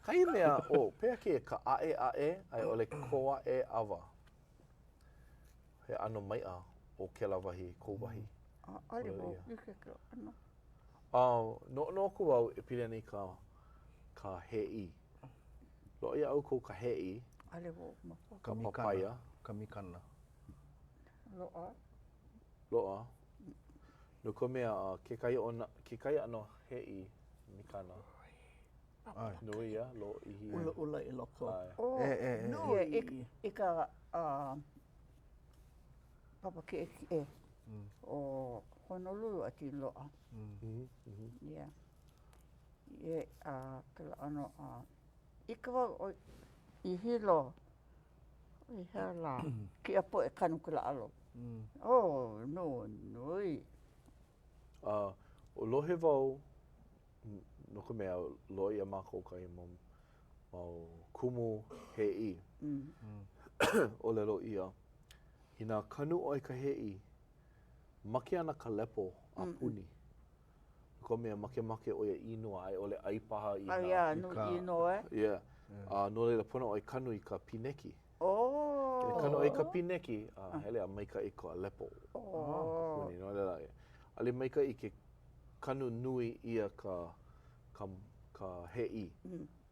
S5: Kahi mea, oh, pehea kēia ka ʻaʻeʻaʻe a i ʻole koaʻe ʻawa? He ʻano maiʻa o kēlā wahi, kou wahi.
S3: ʻAʻole wau ʻike ke ʻano.
S5: Noʻonoʻo aku wau e pili ana i ka, ka hēʻī. Loaʻa iā ʻoukou ka hēʻī.
S3: ʻAʻole wau maopopo.
S5: Ka papaia.
S7: Ka mikana.
S3: Loaʻa.
S5: Loaʻa. No ka mea, kekahi ona, kekahi ʻano hēʻī mikana.
S7: ʻAe.
S5: Nui ia, lōʻihi.
S6: ʻUlaʻula i loko.
S5: ʻAe.
S3: Oh,
S7: E, e, e.
S3: Nui. I, i ka uh, papa kiʻekiʻe mm. o Honolulu a tino loaʻa.
S7: Mm.
S5: Mm -hmm.
S3: Yeah. Yeah, uh, kela ʻano, uh, ʻike wau i Hilo, I hea lā? Kēia poʻe kanu kela alo. Oh, no, nui.
S5: A, lohe wau, no ka mea, loaʻa iā mākou kahi mau, mau kumu hēʻī. ʻŌlelo ʻia, inā kanu ʻoe i ka hēʻī, make ana ka lepo a puni. No ka mea, makemake ʻo ia inu a i ʻole ʻai paha i nā...
S3: Yeah, nui ʻino e.
S5: Yeah. A no laila, pono ʻoe kanu i ka pineki.
S3: Oh!
S5: E kanu ʻoe i ka pineki, a hele a maikaʻi ka lepo.
S3: Oh!
S5: A puni. No laila, ʻaʻole maikaʻi ke kanu nui ʻia ka, ka, ka hēʻī.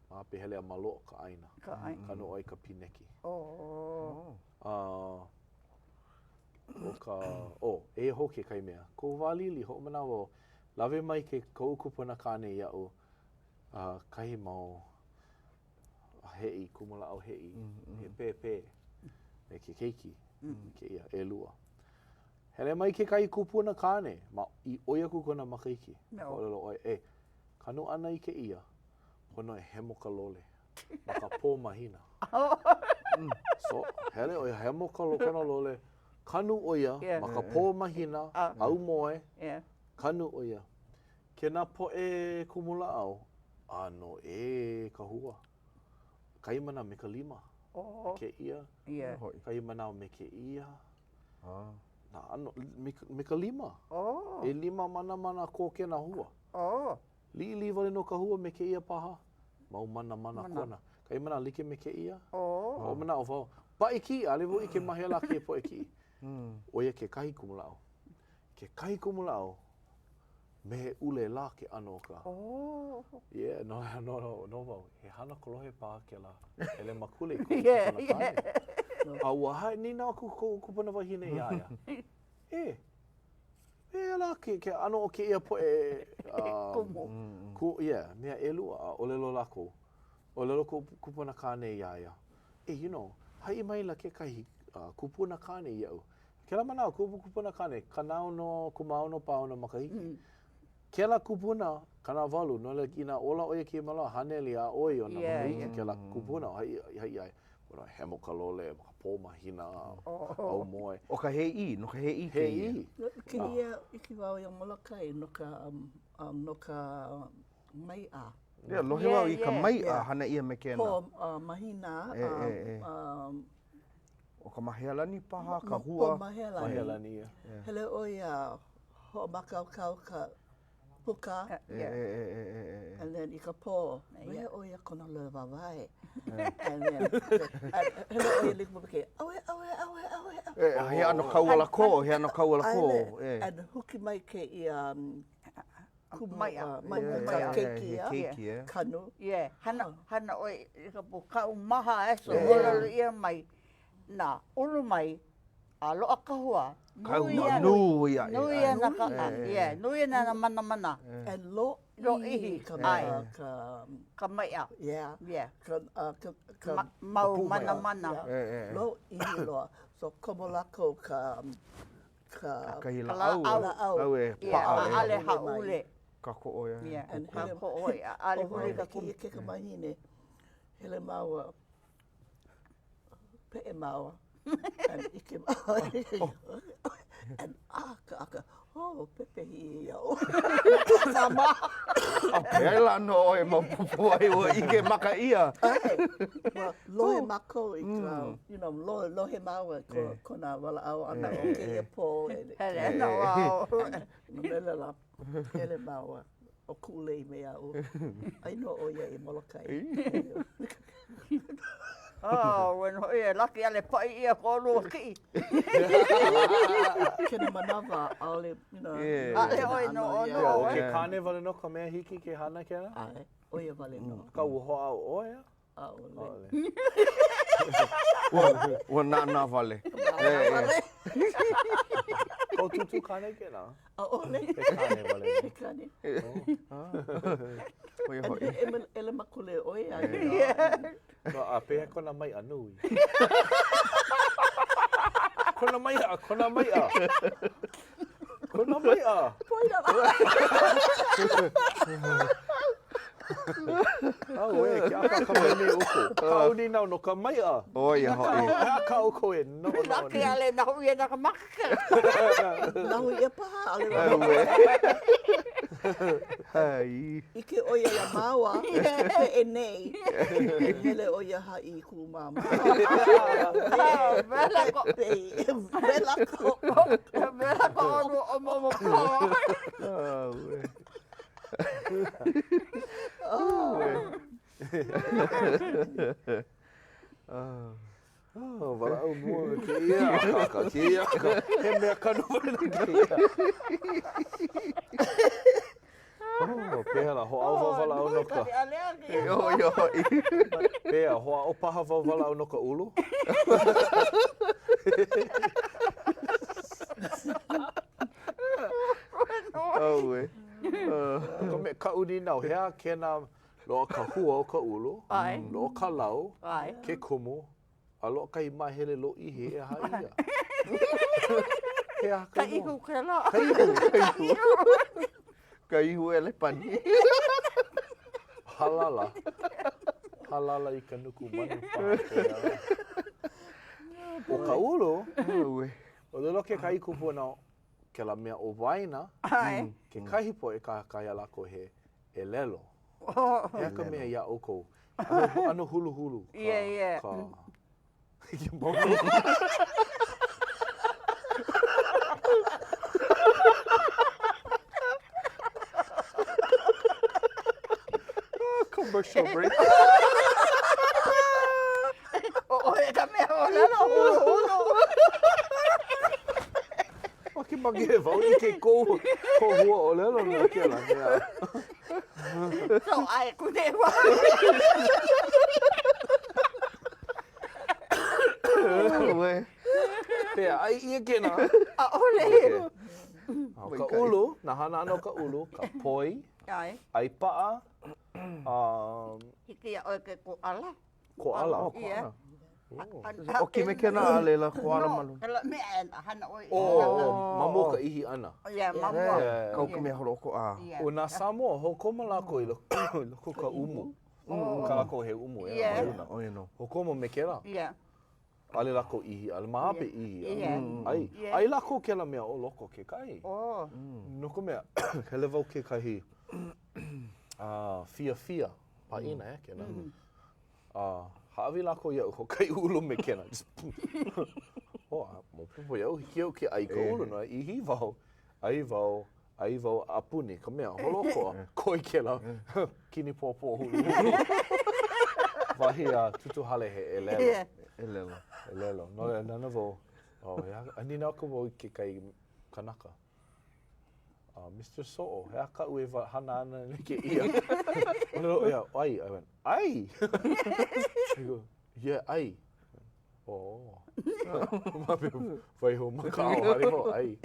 S5: Ma hope hele a maloʻo ka ʻāina.
S3: Ka ʻāina.
S5: Kanu ʻoe i ka pineki.
S3: Oh!
S5: A... ʻO ka, oh, eia hou kekahi mea. Koʻu wā liʻiliʻi, hoʻomanawa wau, lawe mai ke koʻu kupuna kāne iaʻu uh, kahi mau hēʻī, kumulāʻau hēʻī, he pēpē me ke keiki, kēia, ʻelua. Hele mai kekahi kupuna kāne, ma, i ʻoi aku kona makahiki. ʻŌlelo ʻoe, e, kanu ʻana i kēia, pono e hemo ka lole ma ka pō mahina. So, hele ʻo ia, hemo ka kona lole, kanu ʻo ia
S3: yeah.
S5: ma ka pō mahina,
S3: uh.
S5: aumoe,
S3: yeah.
S5: kanu ʻo ia. Kēnā poʻe kumulāʻau, ʻano ʻē ka hua. Kahi manawa me ka lima.
S3: Oh.
S5: Me kēia.
S3: Yeah.
S5: Kahi manawa me kēia.
S7: Ah.
S5: Nā ʻano, me, me ka lima.
S3: Oh.
S5: ʻElima manamana kō kēnā hua.
S3: Oh.
S5: Liʻiliʻi wale nō ka hua me kēia paha, mau manamana kona. Kahi manawa like me kēia.
S3: Oh.
S5: Hoʻomanaʻo wau, paʻi kiʻi, ʻaʻole wau ʻike ma hea lā kēia poʻe kiʻi. ʻO ia kekahi kumulāʻau. Kekahi kumulāʻau, me he ʻule lā ke ʻano o ka.
S3: Oh.
S5: Yeah, no, no, no, no wau. He hana kolohe paha kēlā ʻelemakule i koʻu kupuna kāne. A ua haʻi nīnau aku koʻu kupuna wahine iā ia. E, Pehea lā ke, ke ʻano o kēia poʻe um,
S3: Kumu.
S5: Ku, yeah, mea ʻelua, a ʻōlelo lākou. ʻŌlelo koʻu kupuna kāne iā ia, e, you know, haʻi maila kekahi uh, kupuna kāne iaʻu. Kēlā manawa, koʻu kupuna kāne, 60, 16 paha ona makahiki.
S3: Mm.
S5: Kēlā kupuna, 80, no laila, inā ola ʻo ia kēia manawa, haneli a ʻoi ona
S3: yeah,
S5: makahiki
S3: yeah.
S5: kēlā kupuna, haʻi, haʻi iā ia. Pono e hemo ka lole ma ka pō mahina, aumoe.
S7: ʻO ka hēʻī, no ka hēʻī kēia.
S5: Hēʻī.
S6: Kēia ʻike wau iā Molokai no ka, um, no ka maiʻa.
S7: Yeah, lohe wau i ka maiʻa hana ʻia me kēnā.
S6: Pō uh, mahina.
S7: E, e, e.
S6: Um,
S7: ʻO ka mahealani paha, ka hua.
S6: Pō mahealani.
S5: Mahealani, yeah.
S6: Hele ʻo ia hoʻomākaukau ka puka.
S7: E, e, e, e, e, e.
S6: And then i ka pō, wehe ʻo ia kona lole wāwae. And then, hele ʻo ia like ke, ʻauē, ʻauē, ʻauē, ʻauē, ʻauē.
S7: E, he ʻano kaualakō, he ʻano kaualakō. E.
S6: And huki mai kēia kumu,
S3: Maiʻa.
S6: maiʻa ka keiki,
S7: He keiki, e.
S6: Kanu.
S3: Yeah, hana, hana ʻoe i ka pō kaumaha e so ʻōlelo ʻia mai nā ulu mai. A loaʻa ka hua.
S7: Nui a nui aʻe.
S3: Nui ana ka, yeah, nui ana nā manamana.
S6: And lōʻihi ka, ka,
S3: ka maiʻa.
S6: Yeah.
S3: Yeah.
S6: Ka, ka, ka,
S3: mau manamana.
S6: Lōʻihi loa. So komo lākou ka, ka,
S7: kahi lāʻau.
S3: Lāʻau
S7: e paʻa.
S3: ʻAʻole hāʻule.
S7: Kākoʻo, yeah.
S3: Yeah, kākoʻo, ʻaʻole huli ka kumu.
S6: Ke kaikamahine, hele māua Peʻe māua, and ʻike māua, and ʻākaʻaka, oh, pepehi iaʻu. Māmā.
S7: A pēlā nō ʻoe maopopo ai ua ʻike maka ʻia.
S6: ʻAe, ua lohe mākou i ka, you know, lohe, lohe māua i kona walaʻau ʻana o kēia pō.
S3: Hele ana wau.
S6: No laila lā, hele māua. ʻO Kuʻulei me aʻu. ʻAi nō ʻo ia i Molokai.
S3: Oh, ua noho ʻia, laki ʻaʻole paʻi ʻia ko ʻolua kiʻi.
S6: Kēnā manawa, ʻaʻole, you know.
S3: ʻAʻole ʻoe noʻonoʻo.
S5: ʻO ke kāne wale nō ka mea hiki ke hana kēlā?
S6: ʻAe, ʻo ia wale nō.
S5: Akā ua hoʻāʻo ʻoe a?
S6: ʻAʻole.
S7: Ua, ua nānā wale.
S6: Nānā wale.
S5: Kou tūtū kāne kēlā?
S6: ʻAʻole.
S5: He kāne wale.
S6: He kāne.
S7: ʻO ia hoʻi.
S6: He ʻelemakule ʻo ia.
S5: No, a pehea kona maiʻa nui? Kona maiʻa, kona maiʻa. Kona maiʻa.
S6: Poina.
S5: Auē, ke akāka mai nei ʻoukou. Kaʻu nīnau no ka maiʻa.
S7: ʻO ia hoʻi.
S5: He aha kā ʻoukou e noʻonoʻo nei?
S3: Laki ʻaʻole nahu ʻia na ka maka kēlā.
S6: Nahu ʻia paha, ʻaʻole
S7: Auē. Hai.
S6: ʻIke ʻo ia iā māua, peʻe nei, hele ʻo ia haʻi i kuʻu māmā.
S3: Wela ko.
S6: Wela ko.
S3: Wela ko ʻolua ʻomoʻomo pō.
S7: Auē.
S5: Oh, walaʻau mua me kēia akāka, kēia akāka. He mea kanu wale nō kēia. Oh, pehea lā, hoʻāʻo wau walaʻau no ka...
S7: ʻO ia hoʻi.
S5: Pehea, hoʻāʻo paha wau walaʻau no ka ʻulu?
S7: Auē.
S5: No ka mea, kaʻu nīnau, he aha kēnā loaʻa ka hua o ka ʻulu, loaʻa ka lau, ke kumu, a loaʻa kahi māhele lōʻihi e aha ia? He aha
S3: ka ihu? Ka ihu kēlā.
S5: Ka ihu.
S3: Ka ihu.
S7: Ka ihu ʻelepani.
S5: Halala. Halala i ka nuku manu paha kēia lā. ʻO ka ʻulu, ʻōlelo kekahi kupuna, kēlā mea o waena, kekahi poʻe kāhea lākou he ʻelelo. He aha ka mea iā ʻoukou? ʻAno huluhulu ka...
S3: Yeah, yeah.
S5: Ka... Commercial break.
S3: ʻO ka mea ʻōlelo huluhulu.
S5: Makemake wau i ke kou, kou hua ʻōlelo no kēlā mea.
S3: So, ʻae kune wau.
S5: Pehea, ʻai ʻia kēnā?
S3: ʻAʻole.
S5: Okay. ʻO ka ʻulu, nā hana ʻana o ka ʻulu, ka poi,
S3: ʻAe.
S5: ʻai paʻa, um,
S3: Hiki iā ʻoe ke koʻala.
S5: Koʻala?
S7: Oh, koʻala. ʻOki me kēnā a laila koʻala ma luna.
S3: Kēlā mea e hana ʻoe.
S5: Oh, ma mua ka ʻihi ʻana.
S3: Yeah, ma mua.
S7: Kau ka mea holoʻokoʻa.
S5: ʻO nā Samoa, hoʻokoma lākou i loko ka umu. Kā lākou he umu, ʻeā, ma luna.
S7: ʻO ia nō.
S5: Hoʻokoma me kēlā.
S3: Yeah.
S5: ʻAʻole lākou ʻihi, ʻaʻole ma hope ʻihi. ʻAi, ʻai lākou kēlā mea o loko kekahi.
S3: Oh.
S5: No ka mea, hele wau kekahi fiafia, pāʻina, ʻeā, kēnā. A hāʻawi lākou iaʻu hoʻokahi ʻulu me kēnā. Oh, a maopopo iaʻu, hiki iaʻu ke ʻai ka ʻulu, no ʻihi wau, ʻai wau, ʻai wau a puni ka mea holoʻokoʻa, koe kēlā kinipōpō huluhulu. Wahi a Tūtū Hale he ʻelelo.
S7: ʻElelo.
S5: ʻElelo. No laila, nānā wau, oh, a nīnau aku wau i kekahi kanaka. Uh, Mr. Soʻo, he aha kaʻu e hana ana i kēia? ʻŌlelo ʻo ia, ʻai. I went, ʻai? He go, yeah, ʻai. Oh. Ma waiho ma ka ʻaoʻao hale iho, ʻai.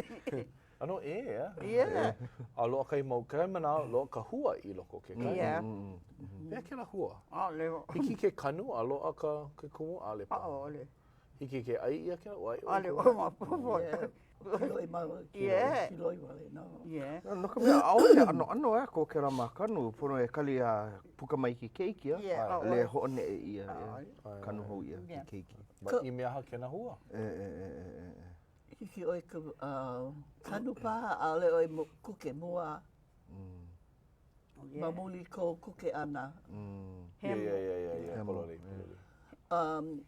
S5: ʻAno ʻē, ʻeā?
S3: Yeah.
S5: A loaʻa kahi mau, kahi manawa, loaʻa ka hua i loko kekahi.
S3: Yeah.
S5: Pehea kēlā hua?
S3: ʻAʻole.
S5: Hiki ke kanu a loaʻa ka, ke kumu? ʻAʻole paha.
S3: ʻAʻole.
S5: Hiki ke ʻai ʻia kēlā? Ua ʻai ʻoe?
S3: ʻAʻole ʻo maopopo.
S6: Kiloi mau,
S3: Yeah.
S6: kiloi wale nō.
S3: Yeah.
S7: No ka mea, ʻaʻole ʻanoʻano ea ko kēlā mākanu, pono e kali a puka mai ke keiki, a
S3: Yeah, ʻaʻole.
S7: le hoʻoneʻe ʻia, ʻeā, kanu hou ʻia ke keiki.
S5: Ma i mea aha kēnā hua?
S7: E, e, e, e, e, e.
S6: Hiki ʻoe ke uh, kanu paha, ʻaʻole ʻoe mo- kuke mua. Ma muli kou kuke ʻana.
S5: Yeah, yeah, yeah, yeah, yeah, pololei, pololei.
S6: Um,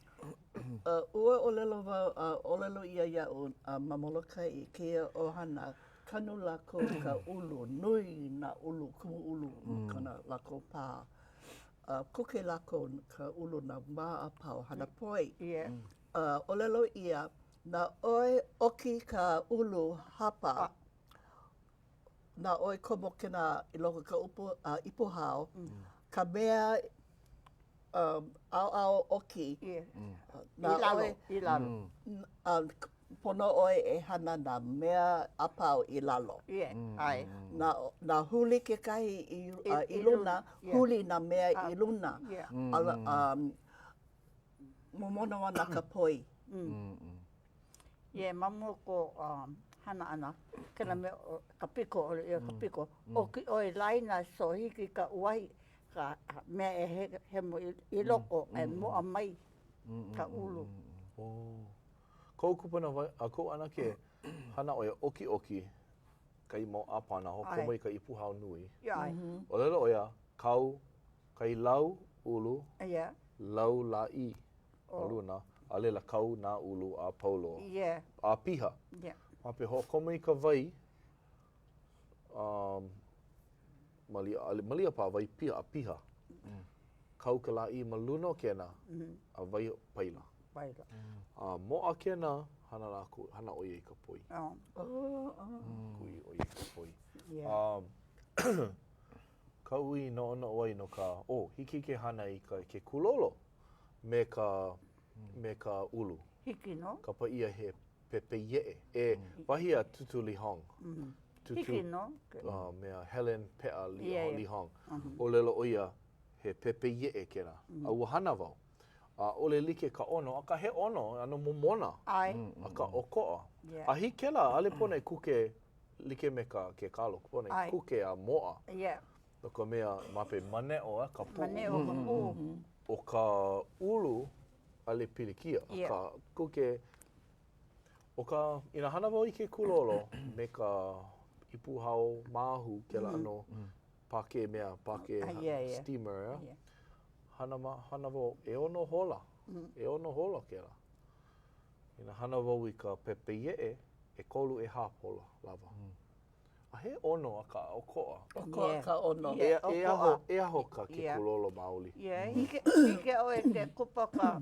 S6: uh, ua ʻōlelo wau, uh, ʻōlelo ʻia iaʻu uh, ma Molokai i kēia ʻohana, kanu lākou ka ʻulu, nui nā ʻulu, kumu ʻulu mm. kona lākou pā. Uh, kuke lākou ka ʻulu nā wā a pau, hana poi.
S3: Yeah.
S6: Uh, ʻōlelo ʻia, na ʻoe ʻoki ka ʻulu hapa, ah. na ʻoe komo kēnā i loko ka upu, uh, ipu hao, mm. ka mea um, ʻaoʻao ʻoki.
S3: Yeah.
S6: Na
S3: I lalo,
S6: ʻoe,
S3: i lalo.
S6: Mm. Uh, pono ʻoe e hana nā mea a pau i lalo.
S3: Yeah, ʻae.
S6: Na, na huli kekahi i, i, uh, i luna,
S3: yeah.
S6: huli nā mea i luna.
S3: Yeah.
S6: Ala, um, momono ana ka poi.
S3: Mm. Yeah, ma mua ko um, hana ʻana, kēlā mea o ka piko, ʻole ʻia ka piko, ʻoki ʻoe laina so hiki ka uahi, ka mea e hemo i loko, e moʻa mai ka ʻulu.
S5: Oh. Koʻu kupuna, a koʻu ʻanakē, hana ʻo ia ʻokiʻoki kahi mau ʻāpana, hoʻokomo i ka ipu hao nui.
S3: ʻAe.
S5: ʻŌlelo ʻo ia, kau kahi lau ʻulu,
S3: Yeah.
S5: lau lāʻī ma luna, a laila kau nā ʻulu a pau loa.
S3: Yeah.
S5: A piha.
S3: Yeah.
S5: Ma hope hoʻokomo i ka wai, um, malia, malia paha wai piha, a piha. Kau ka lāʻī ma luna o kēnā, a waiho paila.
S3: Paila.
S5: A moʻa kēnā, hana lākou, hana ʻo ia i ka poi.
S3: Oh.
S5: Kui ʻo ia i ka poi.
S3: Yeah.
S5: Um, kaʻu i noʻonoʻo ai no ka, oh, hiki ke hana i ka, ke kūlolo me ka, me ka ʻulu.
S3: Hiki nō.
S5: Kapa ʻia he pepeieʻe. E, wahi a Tūtū Lee Hong. Tūtū,
S3: Hiki nō.
S5: uh, mea Helen Peʻa Lee,
S3: Yeah, yeah.
S5: Lee Hong. ʻŌlelo ʻo ia, he pepeieʻe kēlā. A ua hana wau. ʻAʻole like ka ʻono, akā he ʻono, ʻano momona.
S3: ʻAe.
S5: Akā ʻokoʻa.
S3: Yeah.
S5: A hiki kēlā, ʻaʻole pono e kuke like me ka ke kalo, pono e
S3: ʻAe.
S5: kuke a moʻa.
S3: Yeah.
S5: No ka mea, ma hope maneʻo a ka puʻu.
S3: Maneʻo ka puʻu.
S5: ʻO ka ʻulu, ʻaʻole pilikia.
S3: Yeah.
S5: Akā, kuke, ʻo ka, inā hana wau i ke kūlolo me ka ipu hao māhu kēlā ʻano pākē mea, pākē
S3: Ah, yeah, yeah.
S5: steamer, yeah?
S3: Yeah.
S5: Hana, ma, hana wau, ʻeono hola, ʻeono hola kēlā. Inā hana wau i ka pepeieʻe, ʻekolu, ʻehā hola, lawa. A he ʻono akā ʻokoʻa.
S6: ʻOkoʻa
S3: Yeah.
S6: ka ʻono.
S5: E,
S3: Yeah,
S5: e
S3: ʻokoʻa.
S5: aho, e aho ka ke
S3: Yeah.
S5: kūlolo maoli.
S3: Yeah, hiki, hiki ʻoe ke kupa ka,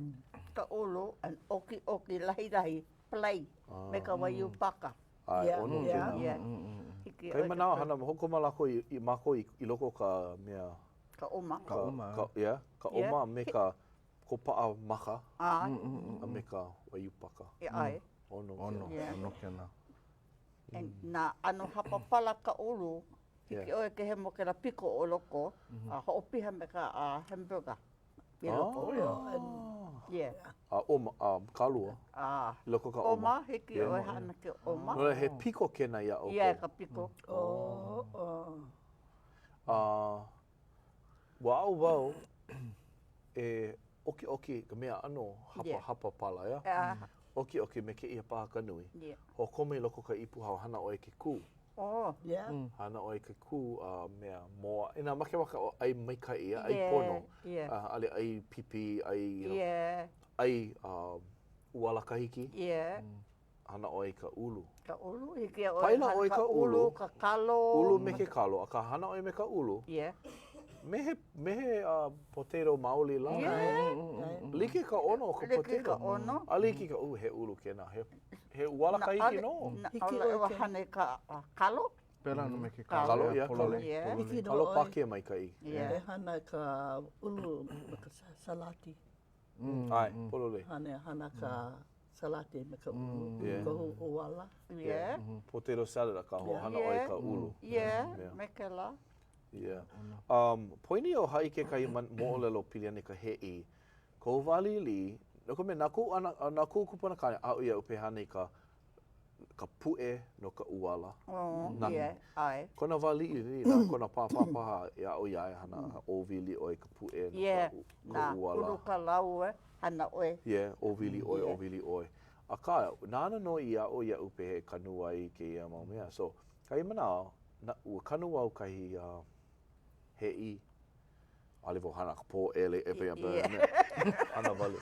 S3: ka ʻulu and ʻokiʻoki lahilahi, palai, me ka waiū paka.
S5: ʻAe,
S6: Yeah,
S5: ʻono
S6: yeah.
S5: kēnā.
S3: Yeah. Hiki
S5: Kahi
S3: ʻoe ke
S5: manawa
S3: palai.
S5: hana hoʻokomo lākou i, i mākou i, i loko o ka mea.
S3: Ka ʻoma.
S7: Ka ʻoma.
S5: Ka, yeah, ka
S3: Yeah.
S5: ʻoma me ka kōpaʻa maka
S3: ʻAe,
S5: a me ka waiū paka.
S3: ʻae.
S5: ʻOno
S7: ʻOno,
S5: kēlā.
S3: Yeah.
S7: ʻono kēnā.
S3: And nā ʻano hapa pala ka ʻulu, hiki
S5: Yeah.
S3: ʻoe ke hemo kēlā piko o loko, a hoʻopiha me ka uh, hamburger i loko.
S5: Oh.
S3: Yeah.
S5: A ʻoma, a kālua.
S3: Ah.
S5: I loko ka ʻoma.
S3: ʻOma, hiki
S5: Yeah.
S3: ʻoe hana ke ʻoma.
S5: No, he piko kēnā iā ʻoukou.
S3: Yeah, ka piko.
S6: Oh, oh.
S5: A ua aʻo wau e ʻokiʻoki ka mea ʻano hapa,
S3: Yeah.
S5: hapa pala, ia?
S3: Ah.
S5: ʻOkiʻoki me kēia paha ka nui.
S3: Yeah.
S5: Hoʻokomo i loko ka ipu hao, hana ʻoe ke kū.
S3: Oh.
S6: Yeah.
S5: Hana ʻoe ke kū a mea moa. Inā makemake ʻoe ʻai maikaʻi, ia, ʻai
S3: Yeah,
S5: pono.
S3: yeah.
S5: A ʻaʻole ʻai pipi, ʻai, you know,
S3: Yeah.
S5: ʻai uh, ʻuala kahiki.
S3: Yeah.
S5: Hana ʻoe i ka ʻulu.
S3: Ka ʻulu, hiki iā ʻoe
S5: Paila
S3: hana
S5: ʻoe ka ʻulu.
S3: ka kalo.
S5: ʻUlu me ke kalo, akā hana ʻoe me ka ʻulu.
S3: Yeah.
S5: Me he, me he uh, potato maoli lā.
S3: Yeah.
S5: Like ka ʻono o ka
S3: Like
S5: potato.
S3: ka ʻono.
S5: ʻAʻole hiki ka, uh, he ʻulu kēnā. He, he ʻuala kahiki nō.
S3: Na,
S6: Hiki
S3: ʻaʻole
S6: ʻoe
S3: ua
S6: ke-
S3: hana i ka uh, kalo.
S7: Pēlā nō me ke
S3: Kalo,
S5: Kalo,
S7: kalo,
S5: yeah, kalo.
S7: pololei,
S3: Yeah.
S7: pololei.
S6: Hiki nō
S5: Kalo
S6: ʻoe
S5: pākē maikaʻi.
S3: Yeah.
S6: e hana ka ʻulu me ka salati.
S5: ʻAe, pololei.
S6: Hana, hana ka Salate me ka ulu. Yeah. Kohu ʻuala.
S3: Yeah.
S5: Mm -hmm. Potato salad akā hoʻohana ʻoe i ka ulu.
S3: Yeah, yeah. me kēlā.
S5: Yeah. Um, poini o haʻi kekahi moʻolelo pili ana i ka hēʻī. Koʻu wā liʻiliʻi, no ka mea, na koʻu ana, na koʻu kupuna kāne aʻo iaʻu pehea hana i ka ka puʻe no ka ʻuala.
S3: Oh, na, yeah, ʻae.
S5: Kona wā liʻiliʻi, na kona pāpā paha i aʻo iā ia hana ʻōwili ʻoe i ka puʻe no
S3: yeah,
S5: ka, ka na, ʻuala.
S3: ulu ka lau e, hana ʻoe.
S5: Yeah, ʻōwili ʻoe, yeah. ʻōwili ʻoe. Akā, nāna nō i aʻo iaʻu pehea e kanu ai i kēia mau mea. So, kahi manawa, na, ua kanu au kahi uh, hēʻī ʻAʻole wau hana ka pōʻele e pea pea mea. Hana wale.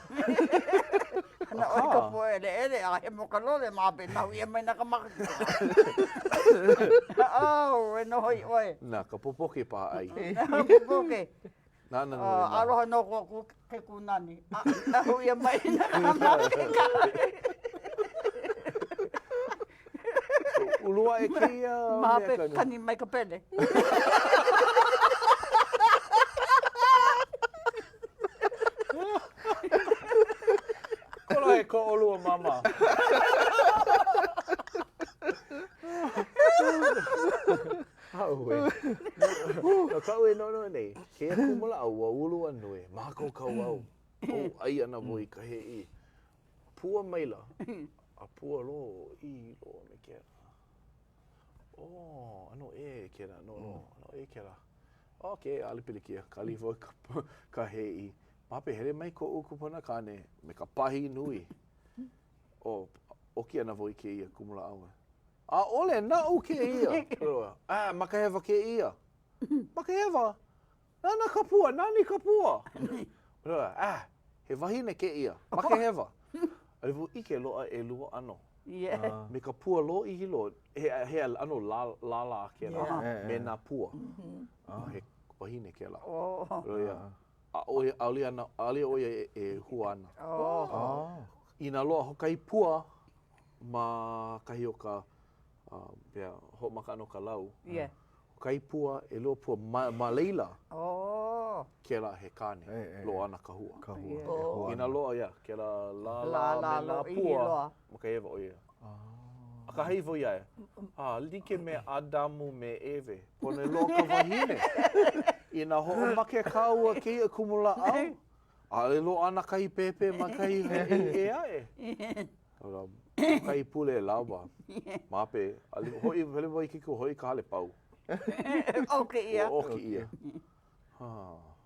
S3: Hana ʻoe ka pōʻeleʻele a hemo ka lole ma pe nahu ʻia mai na ka maka. Oh, e noho i ʻoe.
S5: Na ka popoke paha ʻai.
S3: Popoke.
S5: Nāna nō e
S3: nahu. Aloha nō ko ke kūnani. Nahu ʻia mai na ka maka.
S5: Ulu aʻe kēia
S3: Ma hope kani mai ka pele.
S5: Kolohe ko ʻolua māmā. Auē. No kaʻu e noʻonoʻo nei, kēia kumulāʻau ua ulu a nui, mākaukau au, ʻai ana wau i ka hēʻī. Pua maila, a pua lōʻihi loa me kēlā. Oh, ʻano ʻē kēlā, no, no, ʻano ʻē kēlā. Okay, ʻaʻole pilikia, kali wau i ka, ka hēʻī. Ma hope, hele mai koʻu kupunakāne me ka pahi nui. Oh, ʻoki ana wau i kēia kumulāʻau. ʻAʻole, naʻu kēia. Ah, makehewa kēia. Makehewa? Nāna ka pua, nani ka pua. Ah, he wahine kēia, makehewa. A wau ʻike loaʻa ʻelua ʻano.
S3: Yeah.
S5: Me ka pua lōʻihi loa, he, he ʻano lālā kēlā
S3: yeah.
S5: me nā pua. Mm -hmm. A he wahine kēlā.
S3: Oh.
S5: Yeah. ʻAʻole, ʻaʻole, ana, ʻaʻole ʻo ia e, e hua ana.
S3: Oh.
S5: Oh. Inā loaʻa hoʻokahi pua ma kahi o ka uh, yeah, hoʻomaka ʻana o ka lau.
S3: Yeah.
S5: Hoʻokahi pua, ʻelua pua, ma, ma laila,
S3: oh.
S5: kēlā he kāne,
S7: e, e,
S5: loaʻa ana ka hua.
S7: Ka hua.
S3: Yeah. Oh.
S5: Inā loaʻa, ia, kēlā lālā
S3: lālā
S5: me nā pua, makehewa ʻo ia. Ah. Akā haʻi wau iā ia, a like me ʻAdamu me ʻEve, pono e loaʻa ka wahine. Inā hoʻomake kāua kēia kumulāʻau, ʻaʻole loaʻa ana kahi pēpē ma kahi hēʻī ʻē aʻe. Hoʻokahi pule lawa. Ma hope, hoʻi, hele wau i ke kula, hoʻi i ka hale pau.
S3: ʻOki ʻia.
S5: Ua ʻoki ʻia. Ha,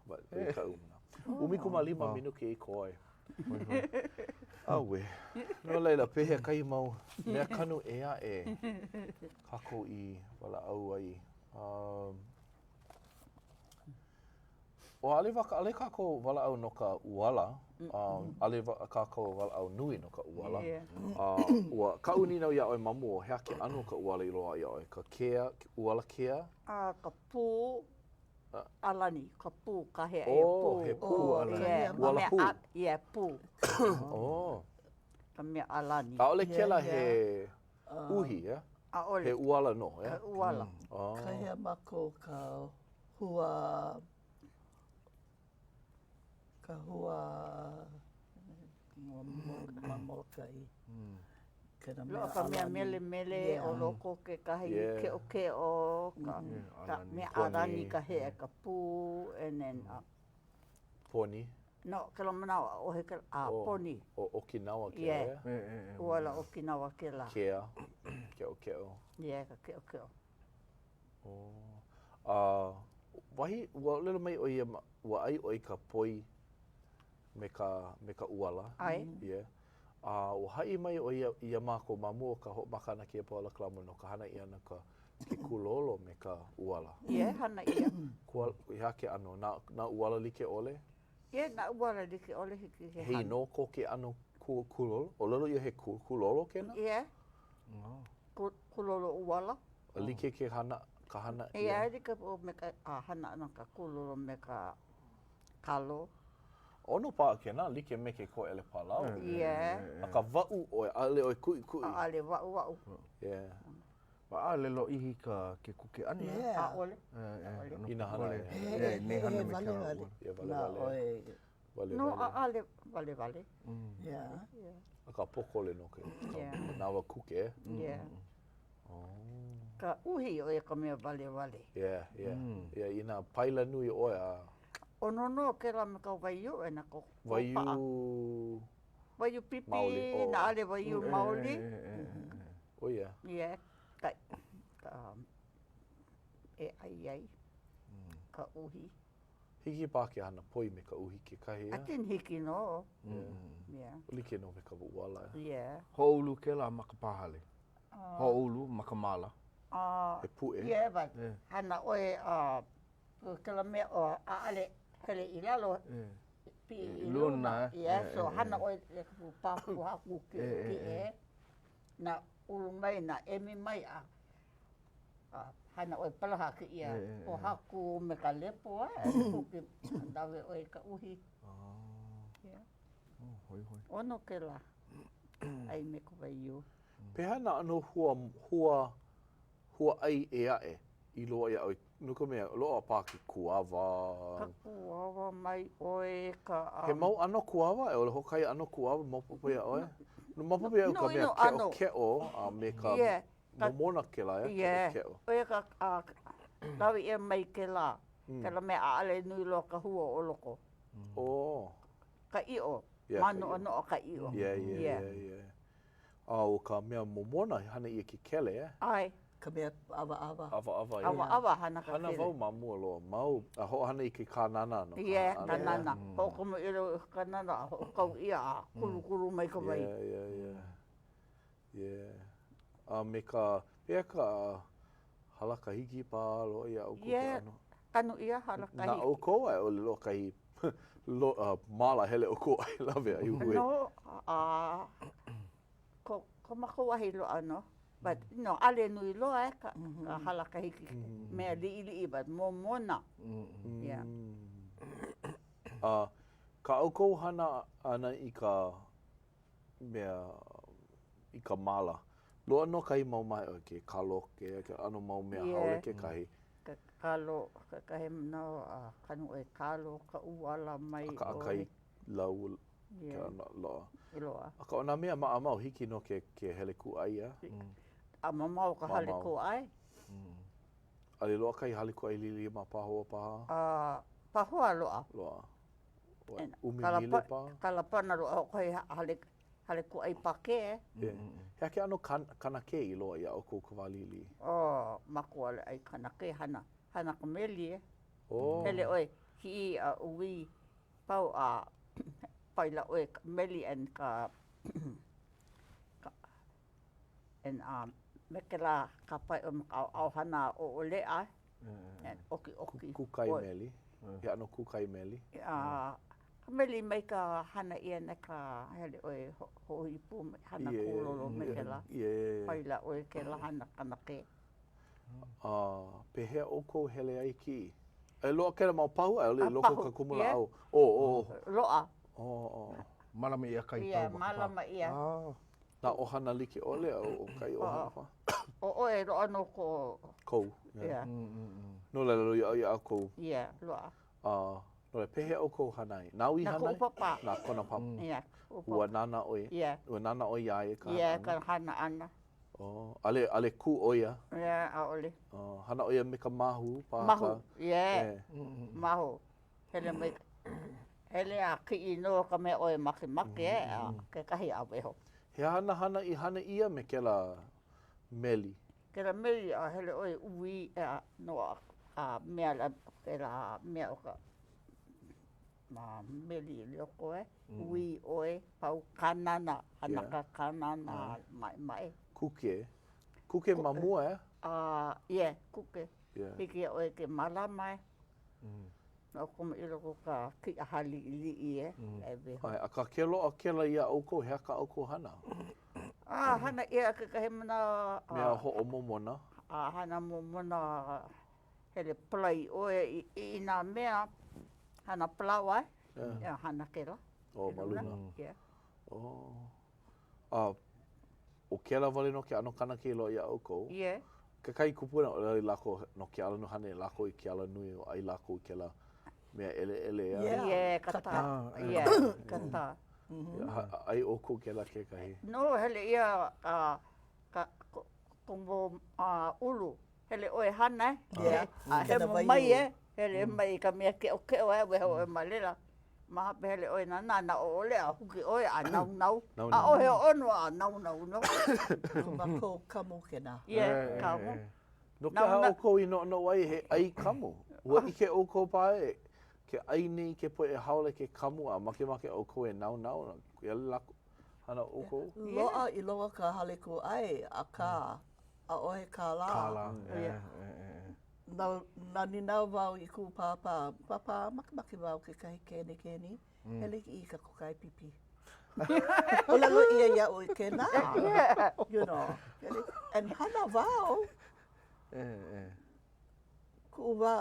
S5: but i kaʻu manaʻo. 15 minuke i koe. Auē. No laila, pehea kahi mau mea kanu ʻē aʻe kākou i walaʻau ai? Um, ʻO ʻaʻole wā ʻaʻole kākou walaʻau no ka ʻuala, ʻaʻole kākou walaʻau nui no ka ʻuala. A ua kaʻu nīnau iā ʻoe ma mua, he aha ke ʻano o ka ʻuala i loaʻa iā ʻoe? Ka kea, ʻuala kea?
S3: A ka pū ʻalani, ka pū, ka hea ʻia, pū.
S5: Oh, he pū ʻalani.
S3: Yeah,
S5: ʻUala pū.
S3: Yeah, pū.
S5: Oh.
S3: Ka mea ʻalani.
S5: ʻAʻole kēlā he uhi, yeah?
S3: ʻAʻole.
S5: He ʻuala nō, yeah?
S3: He ʻuala.
S5: Oh.
S6: Kahea mākou ka hua ka hua ma Molokai. Kēlā mea
S3: Loaʻa ka mea melemele o loko kekahi keʻokeʻo, ka ka mea ʻalani ka hea ka pū and then
S5: Poni.
S3: No, kēlā manawa ʻaʻohe kēlā, a poni.
S5: ʻO Okinawa kēlā,
S3: yeah? ʻUala Okinawa kēlā.
S5: Kea, keʻokeʻo.
S3: Yeah, ka keʻokeʻo.
S5: Oh. A wahi, ua ʻōlelo mai ʻoe ia, ua ʻai ʻoe i ka poi me ka, me ka ʻuala.
S3: ʻAe.
S5: Yeah. A ua haʻi mai ʻoe ia, iā mākou ma mua o ka hoʻomaka ʻana kēia polokalamu no ka hana ʻia ʻana ka, ke kūlolo me ka ʻuala.
S3: Yeah, hana ʻia.
S5: Kua, he aha ke ʻano? Nā, nā ʻuala like ʻole?
S3: Yeah, nā ʻuala like ʻole hiki ke
S5: hana. He inoa ko ke ʻano kū, kūlolo? ʻŌlelo ʻia he kū, kūlolo kēnā?
S3: Yeah.
S5: Oh.
S3: Kūlolo ʻuala.
S5: Like ke hana, ka hana ʻia?
S3: Yeah, like pū me ka hana ʻana ka kūlolo me ka kalo.
S5: ʻOno paha kēnā, like me ke koʻele palaoa.
S3: Yeah.
S5: Akā waʻu ʻoe, ʻaʻole ʻoe kuʻikuʻi.
S3: ʻAʻole waʻuwaʻu.
S5: Yeah.
S7: ʻAʻole lōʻihi ka ke kuke ʻana.
S6: Yeah.
S3: ʻAʻole.
S5: I nā hana ʻē.
S7: Yeah, nē hana me ke ala ʻuala.
S5: Yeah, walewale.
S6: Nā ʻoe.
S5: Walewale.
S3: No, ʻaʻole walewale.
S6: Yeah.
S3: Yeah.
S5: Akā pōkole nō ke ka
S3: Yeah.
S5: manawa kuke, eh?
S3: Yeah.
S5: Oh.
S3: Ka uhi ʻo ia ka mea walewale.
S5: Yeah, yeah. Yeah, inā paila nui ʻoe a.
S3: ʻOno nō kēlā me ka waiū e na ko
S5: Waiū.
S3: Waiū pipi,
S5: Maoli. Oh.
S3: na ʻaʻole waiū maoli.
S5: Oh yeah.
S3: Yeah. Ka, ka, e ʻai ai ka uhi.
S5: Hiki paha ke hana poi me ka uhi kekahi,
S3: I
S5: eh?
S3: think hiki nō. Yeah.
S5: Like nō me ka ʻuala. Eh?
S3: Yeah.
S7: Hoʻoulu kēlā ma ka pāhale. Hoʻoulu ma ka māla.
S3: Uh,
S5: He puʻe.
S3: Yeah, but hana ʻoe, uh, kēlā mea, uh, ʻaʻole hele i lalo, piʻi i luna. Yeah, so hana ʻoe e ka pā pōhaku kiʻekiʻe, na ulu mai, na emi mai, a hana ʻoe palaha kēia pōhaku me ka lepo, a huki, lawe ʻoe i ka uhi. Yeah. ʻOno kēlā ʻai me ka waiū.
S5: Pehea nā ʻano hua, hua, hua ʻai ʻē aʻe i loaʻa iā ʻoe? No ka mea, loaʻa paha ke kuawa.
S3: Ka kuawa mai ʻoe, ka.
S5: He mau ʻano kuawa a i ʻole hoʻokahi ʻano kuawa maopopo iā ʻoe? Maopopo iaʻu ka mea keʻokeʻo a me ka momona kēlā, ʻea, keʻokeʻo.
S3: ʻO ia ka, lawe ʻia mai kēlā, kēlā mea ʻaʻole nui loa ka hua o loko.
S5: Oh.
S3: Ka ʻiʻo, mānoʻonoʻo ka ʻiʻo.
S5: Yeah, yeah, yeah, yeah. A ʻo ka mea momona, hana ʻia ke kele, eh?
S3: ʻAe.
S6: Ka mea ʻawaʻawa.
S5: ʻAwaʻawa, yeah.
S3: ʻAwaʻawa hana ka kele.
S5: Hana wau ma mua loa, mau, a hoʻohana i ke kānana no ka
S3: Yeah, kānana. Hoʻokomo ʻia i ka kānana a hoʻokau ʻia a kulukulu mai ka wai.
S5: Yeah, yeah, yeah. Yeah. A me ka, pehea ka halakahiki paha loaʻa iā ʻoukou ke
S3: Yeah,
S5: ʻano?
S3: kanu ʻia halakahiki.
S5: Na ʻoukou a i ʻole loaʻa kahi lo, uh, māla hele ʻoukou a e lawe a i uē?
S3: No, a ko, ko mākou wahi loaʻa nō. But, you know, ʻaʻole nui loa eh, ka, ka halakahiki, mea liʻiliʻi, but momona. Yeah.
S5: A kā ʻoukou hana ʻana i ka mea i ka māla. Loaʻa nō kahi mau mahi, ke kalo, ke ʻano mau mea haole kekahi.
S3: Ke kalo, kekahi manawa a kanu ʻoe kalo, ka ʻuala mai ʻoe.
S5: ʻAkaʻakai lau ke ʻano loaʻa.
S3: Loaʻa.
S5: Akā ʻo nā mea maʻamau, hiki nō ke ke hele kūʻai, a?
S3: A mamao ka hale kūʻai.
S5: ʻAʻole loaʻa kahi hale kūʻai liʻiliʻi ma Pahoa paha?
S3: A, Pahoa loaʻa.
S5: Loaʻa. ʻUmi mile paha?
S3: Kalapana loaʻa hoʻokahi hale, hale kūʻai Pākē.
S5: He aha ke ʻano kanakē i loaʻa iā ʻoukou ka wā liʻiliʻi?
S3: Oh, mākou ʻaʻole ʻai kanakē, hana, hana ka meli e.
S5: Oh.
S3: Hele ʻoe, kiʻi a ʻuwī, pau a paila ʻoe ka meli and ka, ka and um, me kēlā kāpae ʻoe ma ka ʻaoʻao hana ʻoʻoleʻa and ʻokiʻoki.
S5: Kūkae meli? He ʻano kūkae meli?
S3: A, ka meli mai ka hana ʻia na ka hele ʻoe hoʻohui pū me hana kūlolo me kēlā. Paila ʻoe kēlā hana kanakē.
S5: A pehea ʻoukou hele ai kiʻi? E loaʻa kēlā mau pahu a i ʻole i loko o ka kumulāʻau? Oh, oh.
S3: Loaʻa.
S5: Oh, oh.
S7: Mālama ʻia kahi pahu
S3: Yeah, mālama ʻia.
S5: Nā ʻohana like ʻole a ʻo kahi ʻohana paha?
S3: ʻO ʻoe, loaʻa nō ko...
S5: Kou.
S3: Yeah.
S5: No laila, loaʻa iā ʻoukou.
S3: Yeah, loaʻa.
S5: A, no laila, pehea ʻoukou hana ai? Nāu i
S3: Na
S5: hana ai?
S3: kuʻu papa.
S5: Na kona papa.
S3: Yeah, kuʻu papa.
S5: Ua nānā ʻoe?
S3: Yeah.
S5: Ua nānā ʻoe iā ia ka hana ʻana?
S3: Yeah, ka hana ʻana.
S5: Oh, ʻaʻole, ʻaʻole kū ʻo ia?
S3: Yeah, ʻaʻole.
S5: Oh, hana ʻo ia me ka māhu paha?
S3: Mahu, yeah. Mahu. Hele mai, hele a kiʻi nō ka mea ʻoe makemake e, a kekahi a weho.
S5: He aha nā hana i hana ʻia me kēlā meli?
S3: Kēlā meli a hele ʻoe ʻuwī a no a mea la kēlā mea o ka ma meli i loko e, ʻuwī ʻoe, pau kānana, hana ka kānana maʻemaʻe.
S5: Kuke. Kuke ma mua e?
S3: A, yeah, kuke.
S5: Yeah.
S3: Hiki iā ʻoe ke mālama e. No komo i loko ka kīʻaha liʻiliʻi e, e weho.
S5: ʻAe, akā ke loaʻa kēlā iā ʻoukou, he aha kā ʻoukou hana?
S3: A, hana ʻia kekahi manawa.
S5: Mea hoʻomomona.
S3: A, hana momona, hele palai ʻoe i, i nā mea, hana palaoa e. Yeah. Hana kēlā.
S5: Oh, ma luna.
S3: Yeah.
S5: Oh. A ʻo kēlā wale nō ke ʻano kanakē i loaʻa iā ʻoukou.
S3: Yeah.
S5: Kekahi kupuna, ʻōlelo lākou no ke alanui, hana lākou i ke alanui, ʻai lākou i kēlā mea ʻeleʻele.
S3: Yeah, yeah ka tā. Yeah, ka tā.
S5: ʻAi ʻoukou kēlā kekahi.
S3: No, hele ʻia ka ka kumu ʻulu, hele ʻoe hana e, a hemo mai e, hele mai i ka mea keʻokeʻo e, wehe ʻoe ma laila. Ma hope hele ʻoe nānā, na ʻoʻoleʻa a huki ʻoe a naunau. ʻAʻohe ʻono a naunau nō.
S6: Ko mākou kamu kēnā.
S3: Yeah, kamu.
S5: No ke aha ʻoukou i noʻonoʻo ai he ʻai kamu? Ua ʻike ʻoukou paha e ke ʻai nei ke poʻe haole ke kamu a makemake ʻoukou e naunau, ia lako hana ʻoukou?
S6: Loaʻa i loko ka hale kūʻai, akā ʻaʻohe kālā.
S5: Kālā, yeah.
S6: Na, na nīnau wau i kuʻu pāpā, Pāpā, makemake wau kekahi kenikeni, hele i ka kūkae pipi. ʻŌlelo ʻia iaʻu i kēnā, you know. And hana wau, kuʻu wā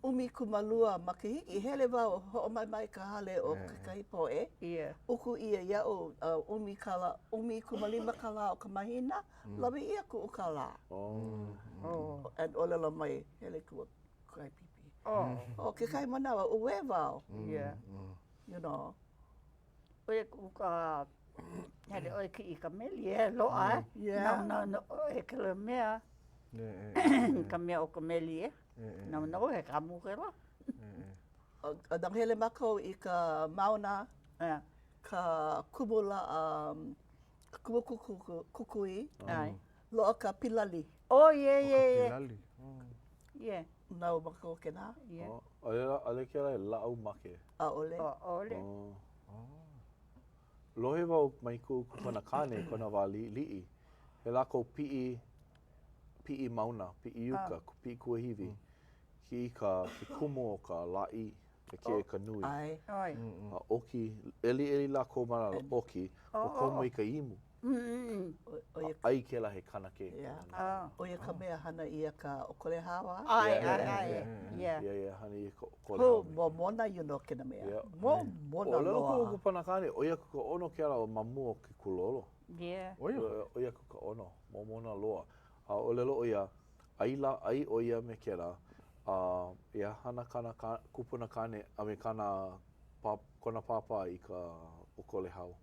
S6: 12 makahiki, hele wau hoʻomaemae i ka hale o kekahi poʻe, uku ʻia iaʻu ʻumi kālā, 15 kālā o ka mahina, lawe ʻia kuʻu kālā. And ʻōlelo mai, hele kūkae pipi. Oh, kekahi manawa, uē wau. You know.
S3: ʻOi aku ka hele ʻoe kiʻi i ka meli e loaʻa e. Naunau nō ʻoe kēlā mea, ka mea o ka meli e. Naunau he kamu kēlā.
S6: A hele mākou i ka mauna, ka kumu lā, ka kumu kukui, loaʻa ka pilali.
S3: Oh, yeah, yeah, yeah.
S7: Pilali.
S3: Yeah.
S6: Nau mākou kēnā.
S3: Yeah.
S5: ʻAʻole kēlā he lāʻau make.
S6: ʻAʻole.
S3: ʻAʻole.
S5: Lohe wau mai kuʻu kupuna kāne i kona wā liʻiliʻi, he lākou piʻi, piʻi mauna, piʻi uka, piʻi kuahiwi, kiʻi ka, ke kumu o ka lāʻī, ke ke ka nui.
S6: ʻAe.
S5: A ʻoki, ʻeliʻeli lākou ma lalo, ʻoki, ua komo i ka imu. A ʻai kēlā he kanakē.
S6: ʻO ia ka mea hana ʻia ka ʻokole hawa.
S3: ʻAe, ʻae, ʻae. Yeah.
S5: Yeah, yeah, hana ʻia ka ʻokole hawa.
S6: Momona you know kēnā mea. Momona loa.
S5: ʻŌlelo kuʻu kupunakāne, ʻoi aku ka ʻono kēlā ma mua o ke kūlolo.
S3: Yeah.
S5: ʻOi aku ka ʻono, momona loa. A ʻōlelo ʻo ia, ʻai la, ʻai ʻo ia me kēlā, a ia hana kāna kupunakāne a me kāna pā, kona pāpā i ka ʻokole hao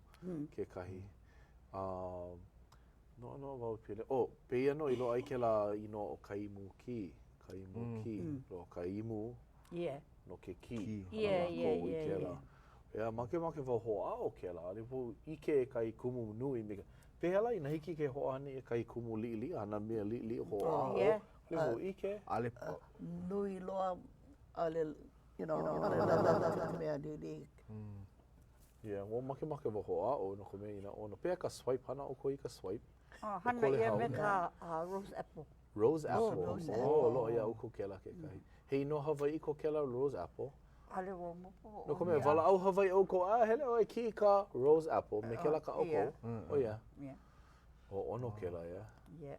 S5: kekahi. A noʻonoʻo wau pili, oh, pēia nō i loaʻa ai kēlā inoa ʻo Kaimukī, Kaimukī, no ka imu,
S3: Yeah.
S5: no ke kī.
S7: Kī.
S5: Hana
S3: Yeah, yeah,
S5: lākou i
S3: yeah,
S5: kēlā.
S3: yeah.
S5: Yeah, makemake wau hoʻāʻo kēlā, ʻaʻole wau ʻike i kahi kumu nui me ka, pehea lā inā hiki ke hoʻohana ʻia kahi kumu liʻiliʻi, hana mea liʻiliʻi hoʻāʻo,
S3: Yeah.
S5: ʻaʻole wau ʻike.
S7: ʻAʻole
S6: Nui loa, ʻaʻole, you know, ʻaʻole ka mea liʻiliʻi.
S5: Yeah, well, makemake wau hoʻāʻo no ka mea inā ʻono. Pehea ka swipe, hana ʻoukou i ka swipe?
S3: Oh, hana ʻia me ka rose apple.
S5: Rose apple.
S6: Rose apple.
S5: Oh, loaʻa iā ʻoukou kēlā kekahi. He inoa Hawaiʻi ko kēlā rose apple?
S3: ʻAʻole wau maopopo.
S5: No ka mea, walaʻau Hawaiʻi ʻoukou, a hele ʻoe kiʻi ka rose apple me kēlā kā ʻoukou. Oh, yeah.
S3: Yeah.
S5: Oh, ʻono kēlā, yeah.
S3: Yeah.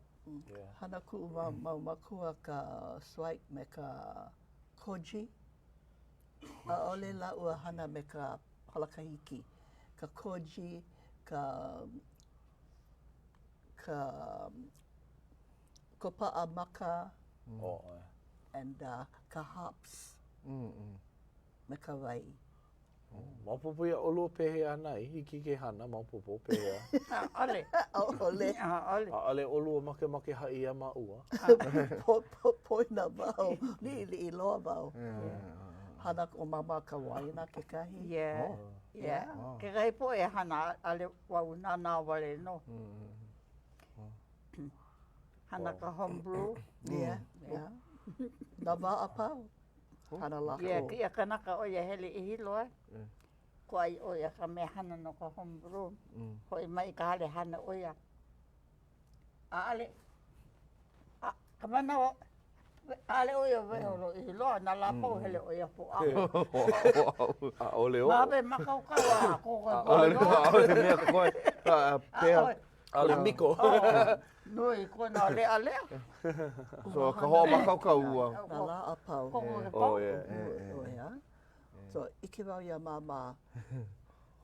S5: Yeah.
S6: Hana kuʻu mau mākua ka swipe me ka koji. ʻAʻole lāua hana me ka palakahiki, ka koji, ka ka kōpaʻa maka,
S5: oh, ʻae.
S6: and uh, ka hops me ka wai.
S5: Maopopo iā ʻolua pehea hana ai? Hiki ke hana, maopopo pehea?
S3: ʻAʻole.
S6: ʻAʻole.
S3: ʻAʻole.
S5: ʻAʻole ʻolua makemake haʻi iā māua.
S6: Po, po, poina wau, liʻiliʻi loa wau. Hana ko māmā ka waina kekahi.
S3: Yeah.
S7: Oh.
S3: Yeah. Kekahi poʻe hana, ʻaʻole wau nānā wale nō. Hana ka homebrew.
S6: Yeah, yeah. Nā wā a pau. Hana lākou.
S3: Yeah, kēia kanaka ʻo ia hele i Hilo e. Koʻai ʻo ia ka mea hana no ka homebrew. Hoʻi mai i ka hale hana ʻo ia. ʻAʻole, a, ka manawa, ʻaʻole ʻo ia wehe holo i Hilo a nā lā pau hele ʻo ia hoʻāʻo.
S5: ʻAʻole oʻo.
S3: Ma hope mākaukau a koko e
S7: ʻAʻole, ʻaʻole mea koe. Pehea?
S5: ʻAʻole miko.
S3: Nui kona leʻaleʻa.
S7: So ka hoʻomākaukau ua.
S6: Nā lā a pau.
S5: Oh, yeah.
S6: Oh, yeah. So, ʻike wau iā māmā,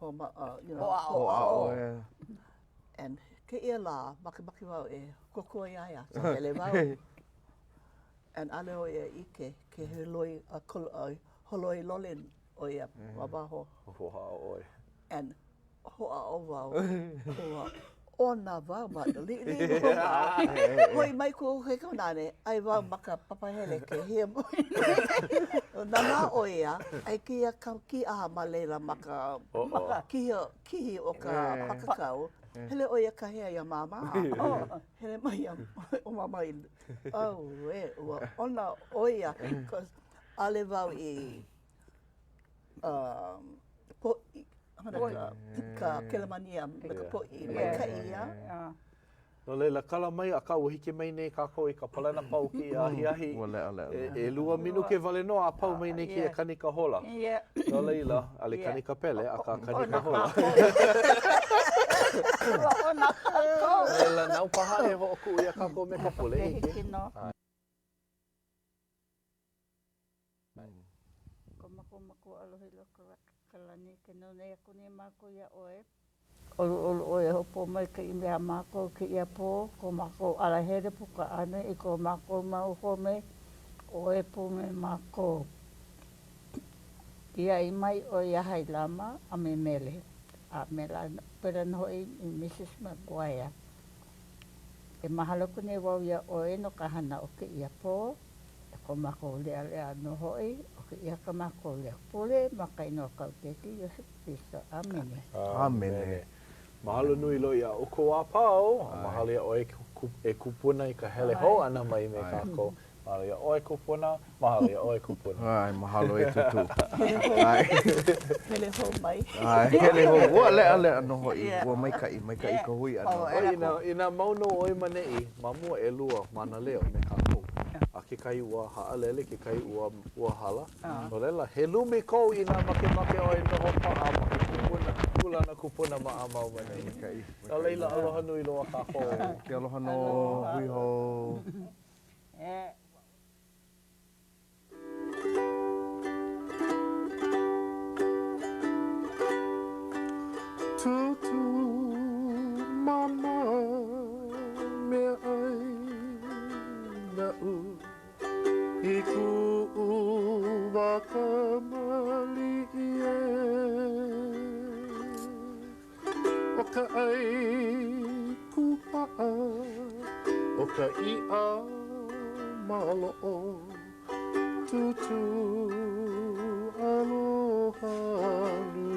S6: hoʻoma, uh, you know,
S3: Hoʻāʻo.
S7: Hoʻāʻo, yeah.
S6: And kēia lā, makemake wau e kōkua iā ia, so hele wau. And ʻaʻole ʻo ia ʻike, ke holoi, uh, holoi lole ʻo ia ma waho.
S5: Hoʻāʻo ʻoe.
S6: And. Hoʻāʻo wau, ua ʻona wau ma liʻiliʻi nō wau. Hoʻi mai kuʻu kaikamāne, ʻai wau ma ka papahele ke hiamoe nei. Nānā ʻo ia, ai kēia kau kīʻaha ma laila ma ka kihi kihi o ka pākākau. Hele ʻo ia kāhea iā Māmā. Hele mai ia ʻo Māmā i, auē, ua ʻona ʻo ia, cause ʻaʻole wau i poʻi, ka Kelemānia me ka poʻi maikaʻi ia.
S5: No laila, kala mai, akā ua hiki mai nei kākou i ka palena pau o kēia ahiahi.
S7: Ua leʻaleʻa.
S5: ʻElua minuke wale nō a pau mai nei kēia kanika hola. No laila, ʻaʻole kanika pele, akā kanika hola.
S3: Ua ʻona kākou.
S5: No laila, nāu paha e hoʻokuʻu iā kākou me ka pule.
S3: Hiki nō. Ko mākou Makua aloha i loko o ka lani, ke nonoi aku nei mākou iā ʻoe. ʻOluʻolu ʻoe e hoʻopōmaikaʻi iā mākou i kēia pō, ko mākou alahele puka ʻana i ko mākou mau home, ʻoe pū me mākou. Kiaʻi mai ʻoe iā Hailama a me Mele, a me pēlā nō hoʻi i Mrs. McGuire. Ke mahalo aku nei wau iā ʻoe no ka hana o kēia pō. E ko mākou leʻaleʻa nō hoʻi, ʻo kēia kā mākou leo pule ma ka inoa o kāu Keiki Iesū Kristo. ʻĀmene.
S5: ʻĀmene. Mahalo nui loa iā ʻoukou a pau, a mahalo iā ʻoe e kupuna i ka hele hou ʻana mai me kākou. Mahalo iā ʻoe kupuna, mahalo iā ʻoe kupuna.
S7: ʻAe, mahalo e Tūtū.
S6: ʻAe. Hele hou mai.
S7: ʻAe, hele hou. Ua leʻaleʻa nō hoʻi, ua maikaʻi, maikaʻi ka hui ʻana.
S5: ʻOi, inā, inā mau nō ʻoe ma neʻi, ma mua ʻelua mānaleo me kākou. A kekahi ua haʻalele, kekahi ua, ua hala. No laila, he lumi kou inā makemake ʻoe noho paʻa ma ke kupuna, kūlana kupuna maʻamau ma neʻi.
S7: Maikaʻi, maikaʻi.
S5: No laila, aloha nui loa kākou.
S7: Ke aloha nō, hui hou.
S8: Tūtū māmā meaʻai naʻu I kuʻu wā kamaliʻi ē ʻO ka ʻai kūpaʻa ʻO ka iʻa maloʻo Tūtū aloha nui.